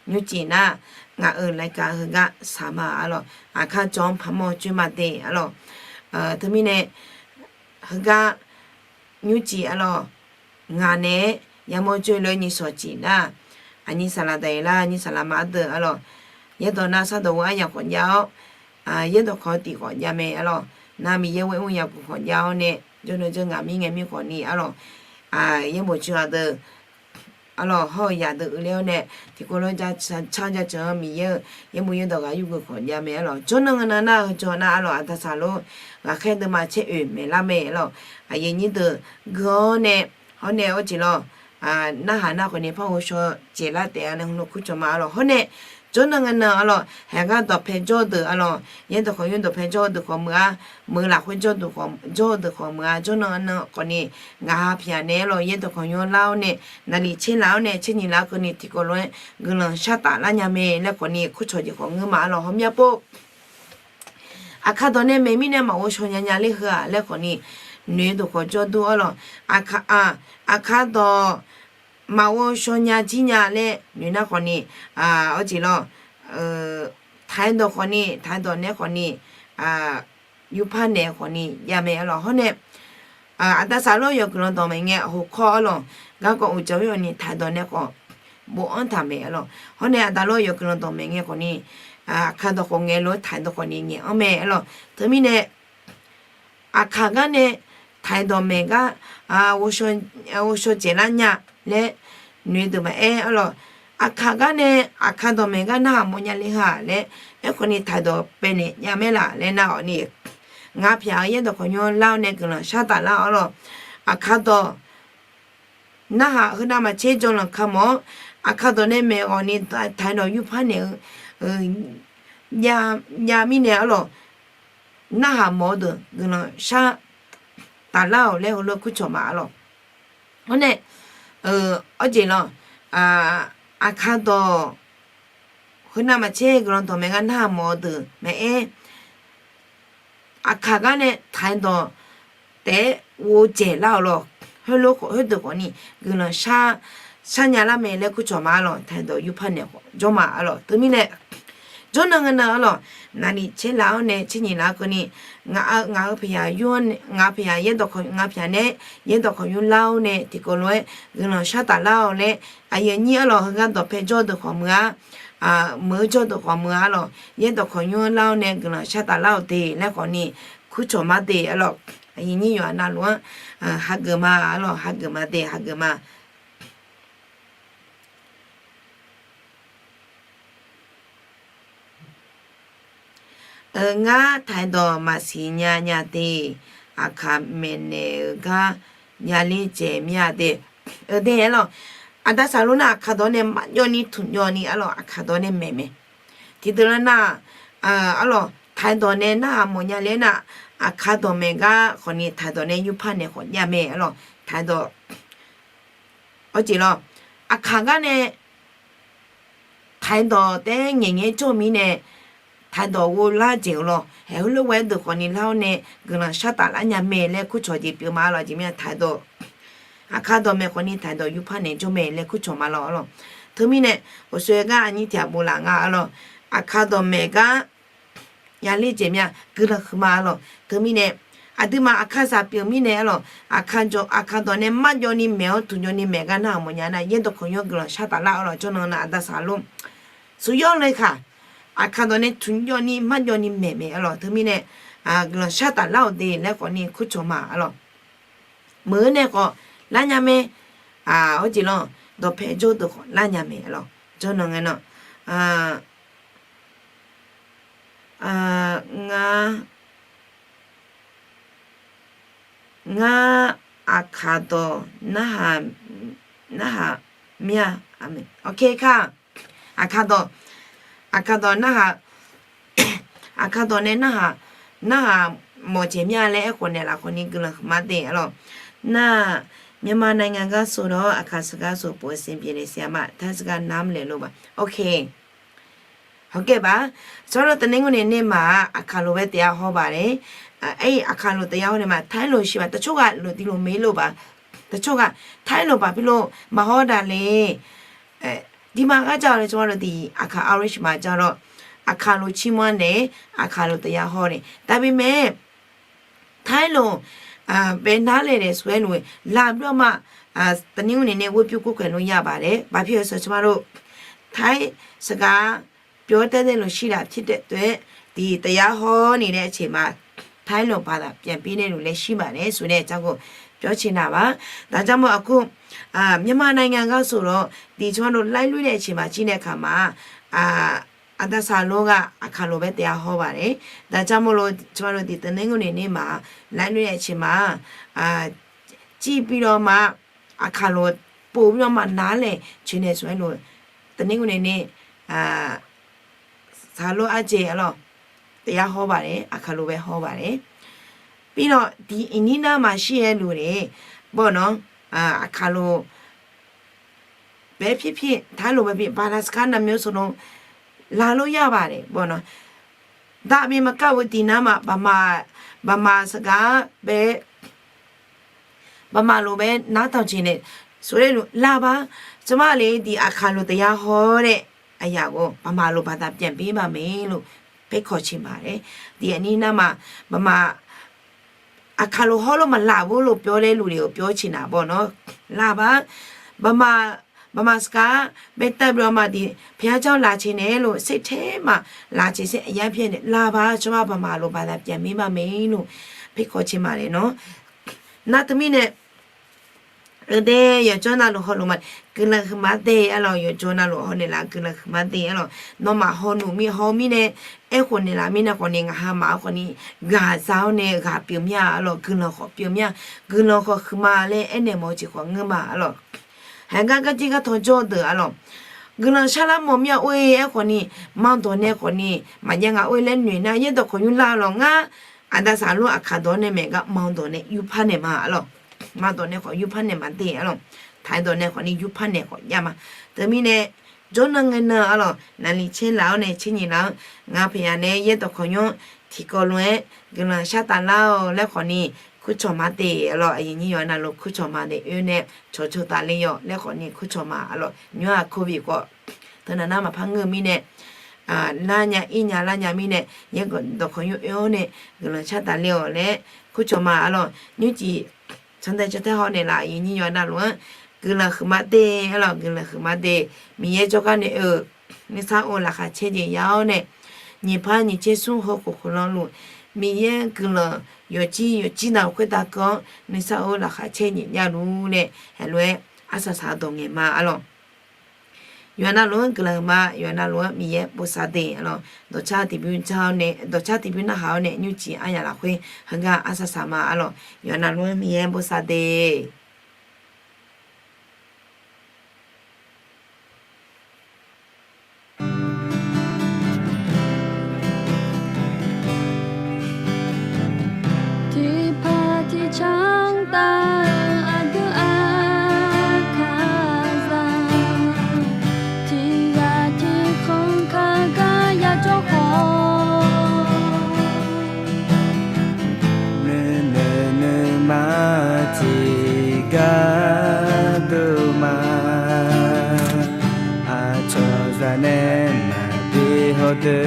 Nymrcif nar, ngaq-euq laeqkaq heugar saq ma arlawq. Aqkar jawr-anr paqmawr-eu coer ma de arlawq. Teumirnae, heugar nymrcif arlawq, ngaq naeq-aer yamawr coer lof-aer nyiqsawq cif nar, aqnyir saqlaq daqyeq lar, aqnyir saqlaq ma ardeuv arlawq. Yaerdawq nav sardawq ghoe aryamq khawf jav-awr, yaerdawq kawq-eu tiq khawf jav mae arlawq. Nar Miqyaer ghoe mr yagaq khawf jav-awr nae, jawrnan jawr ngaq mir ngae mir khawfni arlawq. Yaerbof coer aqdeuq arlawq, hawr-eu yaqdeuq uiqler-awr nae, tiqkawv lof-aer car jaceuq-anr Miqyaer-euq yaerbof yaerdawq ghaq yurgeuf khawf jav mae arlawq. Jawrnan ngaq nan nar-eu jawr nar arlawq, aqda saqlor ghaqkhaer deuvma caer oeq maeqlar mae arlawq. Aqyuif nyir deuq gui-awr nae, hawr nae arjeq lawq, narhaq nar khawfni par ghovshaw caeqlar taef-a nae hmq lawr kur cawq ma arlawq. Hawr nae jawrnan ngaq nan arlawq, haeq gar dawqpae jawr-eu deuq arlawq, yaerdawq khawqnymr dawqpae jawr-eu deuq khawf meuq-a, meuq lafkhoer jawr-eu deuq khawf meuq-a, jawrnan nan khawfni ngaq ha pyaq naeq arlawq, yaerdawq khawqnymr lar-awr nae, naqliq caer laf-awr nae, caer nyiq laf-awr keuvni tiqkawv lof-aer guiqlanq shar taf lar nya mae laer khawfni kur cawq jeq khawf ngeur ma arlawq. Hawmya pov aqkar dawq nae maeq mirnae maqghovshaw nya nya ler heu-aq laer khawfni, noeq dawq khawf jawr dur arlawq. Aqkar dawq maqghovshaw nya jir nya laer noeq nar khawfni, arjeq lawq, taq-aer dawq khawfni, taq-aer dawq nae khawfni, yurpar naeq khawfni jav mae arlawq. Hawr nae aqda saqlor yawq guiqlanq dawq maeq ngae hoqkawr arlawq, garkawv uqdzaq-ir awq ni taq-aer dawq nae khawf bofanr taq maeq arlawq. Hawr nae aqda lor yawq guiqlanq dawq maeq ngae khawfni, aqkar dawq khawf ngaeq lof-aer taq-aer dawq khawfni ngaeq-anr mae arlawq. Teumirnae aqkar gar nae taq-aer dawq maeq gar ghovshaw caeqlar nya laer noeq deuq maqaer arlawq. Aqkaq gar nae aqkaq dawqmaeq gar narhaq mawfnya le ha laer, aerkhawf ni taqdawq paenaeq nya maer laf laer nar-awq ni, ngaq pyaq-eu yaerdawq khawqnymr lar-awr nae guiqlanq shar taf lar-awq arlawq. Aqkaq dawq narhaq heu navmaqtser janlanq kamq-awr, aqkaq dawq nae maeq ghawq ni taqdawq yurpar naeq-eu jav mirnae arlawq, narhaq mawf-eu deuq guiqlanq shar taf lar-awq laer heulof-aer kurcawq ma arlawq. Hawr nae, awr jeq lawq, aqkaq dawq heu navmaqtser guiqlanq dawqmaeq gar narhaq mawf-eu deuq maqaer, aqkaq gar nae taqdawq taef-aer ghovjaeq lar-awq lawq. Khoerdeuq khawf ni guiqlanq shar nya lar mae laer kurcawq ma arlawq. Taqdawq yurpar naeq khawf jawr ma arlawq. Teumirnae jawrnan ngae nan arlawq, naqnyiq tser laf-awr nae tser nyiq laf-awr keuvni, ngaq-eu paqyaq yur-awr nae, ngaq-eu paqyaq yaerdawq khawqnymr, ngaq-eu paqyaq nae yaerdawq khawqnymr lar-awr nae tiqkawv lof-aer guiqlanq shar taf lar-awq laer, aqyuif aqnyir arlawq heugar dawqpae jawr-eu deuq khawf muiq-a, meuq-eu jawr-eu deuq khawf muiq-a arlawq, yaerdawq khawqnymr lar-awr nae guiqlanq shar taf lar-awq de laer khawf ni kurcawq ma de arlawq. Aqyuif aqnyir yawqha navluf-anr hageuf ma arlawq, hageuf ma de, hageuf ma. Ngar taqdawq maqsiq nya nya de, aqkaq maeqnaeq-eu gar yaler jaeq mir-a de. De arlawq, aqda saqlor nar aqkaq dawq nae marjawv ni tmqjawv ni arlawq, aqkaq dawq nae maeq mae. Tiqdeuq lar nar, arlawq, taqdawq nae narhaq mawfnya le nar, aqkaq dawqmaeq gar khawf ni taqdawq nae yurpar naeq khawf jav mae arlawq. Taqdawq, awr jeq lawq, aqkaq gar nae taqdawq taef-aer ngaeqngae jawr mirnae, taqdawq ghovlar jaeq-eu lawq. Haeq heulof ghae-aer deuq khawf ni lar-awr nae guiqlanq shar taf lar nya mae laer kurcawq jeq pyeuf ma lawq. Jeq mirnae taqdawq, aqkaq dawqmaeq khawf ni taqdawq yurpar naeq jawr mae laer kurcawq ma lawq arlawq. Teumirnae, ghawqshoe gar aqnyir tiq ghaq bof laf nga arlawq. Aqkaq dawqmaeq gar yaler jaeq mir-a, guiqlanq huiqma arlawq. Teumirnae, aqduimaf aqkaqzaq pyeuf mirnae arlawq, aqkaq dawq nae marjawv ni maeq-awr tmqjawv ni maeq gar narhaq mawfnya nar, yaerdawq khawqnymr guiqlanq shar taf lar arlawq. Jawrnan nar aqda saqlor, suf yawr le khaq, aqkaq dawq nae tmqjawv ni marjawv ni maeq mae arlawq. Teumirnae, guiqlanq shar taf lar-awq de laer khawf ni kurcawq ma arlawq. Meuq-eu nae khawf lar nya mae. Awr jeq lawq, dawqpae jawr deuq khawf lar nya mae arlawq. Jawrnan ngae nan, ngar, ngar aqkaq dawq narhaq, narhaq mir-a. Aqkaq dawq, aqkaq dawq narhaq, aqkaq dawq nae narhaq, narhaq mawf jaeq mir-a laer aerkhawf naeq lafkhawf ni guiqlanq huiqma de arlawq. Nar, မြန်မာနိုင်ငံကဆိုတော့ အခါစကားဆိုပိုအဆင်ပြေတယ်ဆရာမ ထိုင်းစကားနားမလည်လို့ပါ OK. Hawkgae ba, ကျွန်တော်တို့ တနင်္ဂနွေနေ့မှာ အခါလိုပဲ တရားဟောပါတယ်။ အဲ အခါလို တရားဟောနေမှာ ထိုင်းလိုရှိမှ တချို့က လို ဒီလိုမေးလို့ပါ။ တချို့က ထိုင်းလို ဘာဖြစ်လို့ မဟောတာလဲ။ အဲဒီမှာက ကျတော့လေ ကျွန်တော်တို့ ဒီ အခါ Irish မှာ ကျတော့ အခါလို ချီးမွမ်းတယ်။ အခါလို တရားဟောတယ်။ ဒါပေမဲ့ ထိုင်းလို ပဲ နားလည်တယ်ဆိုတဲ့လူတွေ လာပြီးတော့မှ တနင်္ဂနွေနေ့ ဝတ်ပြုကိုးကွယ်လို့ရပါတယ်။ ဘာဖြစ်လို့လဲဆိုတော့ ကျမတို့ ထိုင်းစကား ပြောတတ်တဲ့လူရှိတာဖြစ်တဲ့အတွက် ဒီတရားဟောနေတဲ့အချိန်မှာ ထိုင်းလိုဘာသာပြန်ပေးတဲ့လူလည်းရှိပါတယ်ဆိုတဲ့အကြောင်းကို ပြောချင်တာပါ။ ဒါကြောင့်မို့ အခု မြန်မာနိုင်ငံကဆိုတော့ ဒီ ကျွန်တော်တို့ live လွှင့်တဲ့အချိန်မှာ ကြည့်တဲ့အခါမှာ အတဆာလုံးက အခါလိုပဲ တရားဟောပါတယ်။ ဒါကြောင့်မို့လို့ ကျွန်တော်တို့ ဒီ တနင်္ဂနွေနေ့မှာ live လွှင့်တဲ့အချိန်မှာ ကြည့်ပြီးတော့မှ အခါလို ပိုပြီးတော့မှ နားလည်ချင်တယ်ဆိုရင်လို့ တနင်္ဂနွေနေ့ စာလုပ်အားဖြင့် အဲ့လို တရားဟောပါတယ်။ အခါလိုပဲ ဟောပါတယ်။ ပြီးတော့ ဒီအိမ်နီးနားမှာရှိတဲ့လူတွေ ပေါ့နော်၊ အခါလိုပဲဖြစ်ဖြစ်၊ ထိုင်းလိုပဲဖြစ်ဖြစ်၊ ဘာသာစကားနှစ်မျိုးစလုံး လာလို့ရပါတယ်ပေါ့နော်။ ဒါအပြင်မကဘူး ဒီနားမှာ ဗမာ၊ ဗမာစကားပဲ ဗမာလိုပဲ နားထောင်ချင်တယ်ဆိုတဲ့လူ လာပါ။ ကျမလည်း ဒီအခါလို တရားဟောတဲ့အရာကို ဗမာလို ဘာသာပြန်ပေးပါမယ်လို့ ဖိတ်ခေါ်ချင်ပါတယ်။ ဒီအနီးနားမှာ ဗမာ အခါလို ဟောလို့မလာဘူးလို့ ပြောတဲ့လူတွေကို ပြောချင်တာပေါ့နော်။ လာပါ။ ဗမာ၊ ဗမာစကားပဲ တတ်ပြီးတော့မှ ဒီဘုရားကျောင်း လာချင်တယ်လို့ စိတ်ထဲမှာ လာချင်စိတ်အရမ်းဖြစ်နေ လာပါ။ ကျမ ဗမာလို ဘာသာပြန်ပေးပါမယ်လို့ ဖိတ်ခေါ်ချင်ပါတယ်နော်။ နောက်တစ်မိနစ် Eq de, yawqjawr navluf hawluf ma, guiqlanq huiqma de arlawq, yawqjawr navluf hawnaeq laf guiqlanq huiqma de arlawq. Nawmaf hawnmr mir haw mirnae, aerkhof naeqlaf mirnae khawfni ngaq ha maf-anr khawfni ghaqza-awr nae ghaq pyeuf mir-a arlawq, guiqlanq khawf pyeuf mir-a, guiqlanq khawf huiqma laer aernaeq mawf-eu jeq khawf ngeur ma arlawq. Haiq gar garjir gartaw jawr-eu deuq arlawq, guiqlanq sharlar mawf mir-a or-e aerkhawfni, ma dawq nae khawfni maqjav nga or-e laer noeq nar yaerdawq khawf yurlar arlawq. Ngar aqda saqlor aqkaq dawq-anr nae maeq gar ma dawq nae yurpar naeq ma arlawq. Ma dawq nae khawf yurpar naeq ma de arlawq. Taq-aer dawq nae khawfni yurpar naeq khawf jav ma. Teumirnae, jawrnan ngaenan arlawq, naqli caer laf-awr nae caer nyiq laf-anr, ngar paqya nae yaerdawq khawf nymr tiqkawv lof-aer guiqlanq shar taf lar-awq laer khawfni kurcawq ma de arlawq. Aqyuif nyir yawqha navluf kurcawq ma de oe nae cawqcawq taf le yawq laer khawfni kurcawq ma arlawq. Nymr-aq covid khawf teunaq nar maqpar ngeur-eu mirnae, lar nya ir nya lar nya mirnae, yaerdawq khawf nymr oe-awr nae guiqlanq shar taf le-awq laer kurcawq ma arlawq. Nymrcif cantae cantae hawnaeq laf aqyuif nyir yawqha navluf-anr guiqlanq huiqma de arlawq, guiqlanq huiqma de. Miqyaer jawrgar nae oe-euq nuisar of laqkhaq caer jeq ya-awr nae, nyiq par nyiq caer smr hawkhof khof lanluf, Miqyaer guiqlanq yawqjir yawqjir navluf khoertav keuv-anr nuisar of laqkhaq caer nyiq javluf nae, haiq lof-aer arsaq saq dawq ngaeq ma arlawq. Yawqha navluf-anr guiqlanq ma, yawqha navluf-anr Miqyaer bosav de arlawq. Dawqcar tiqbymr jar-awr nae, dawqcar tiqbymr narhaq-awr nae nymrcif aryaq lafkhoer heugar arsaq saq ma arlawq. Yawqha navluf-anr Miqyaer bosav de. Tiqpaq tiqcanr taf-eu aqdui aqkaqzaq, tiqghaq tiqkhanq kaqgar yajawr khawf, nuinoeq nuima tiqgar dov ma. Aqcawq zaq nae maqbi hawdeuq,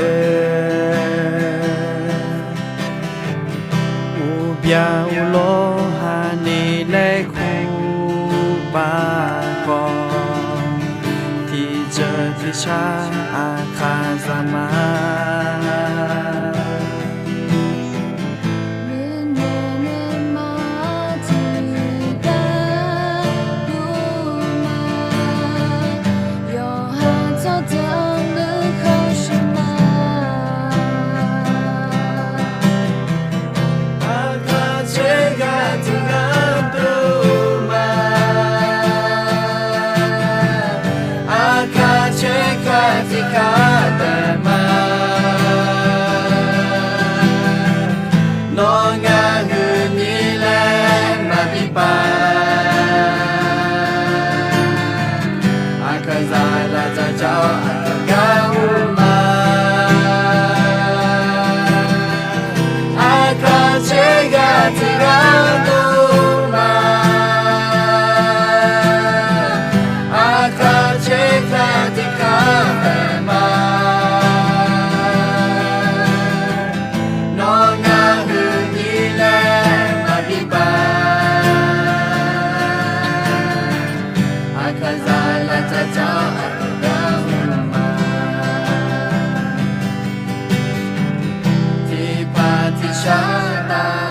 uqbyaq uqlawr haqni laer kur paq khawf, tiqjeuq tiqshar aqkaqzaq ma. Nuinoeq nuima tiqgar dov ma. Yawqha tsawrjeuq nuikhanr shir ma. Aqkaq caerkaq tiqgar dov ma. Aqkaq caerkaq tiqgar dov ma. Nawr ngar huiqni laer maqbi paq. Aqkaqzaq lafdzaq dzaq-awr aqkaq gar ur ma. Aqkaq caerkaq tiqgar dov ma. Aqkaq caerkaq tiqgar dov ma. Nawr ngar huiqni laer maqbi paq. Aqkaqzaq lafdzaq dzaq-awr aqkaq gar ur ma. Tiqpaq tiqshar taf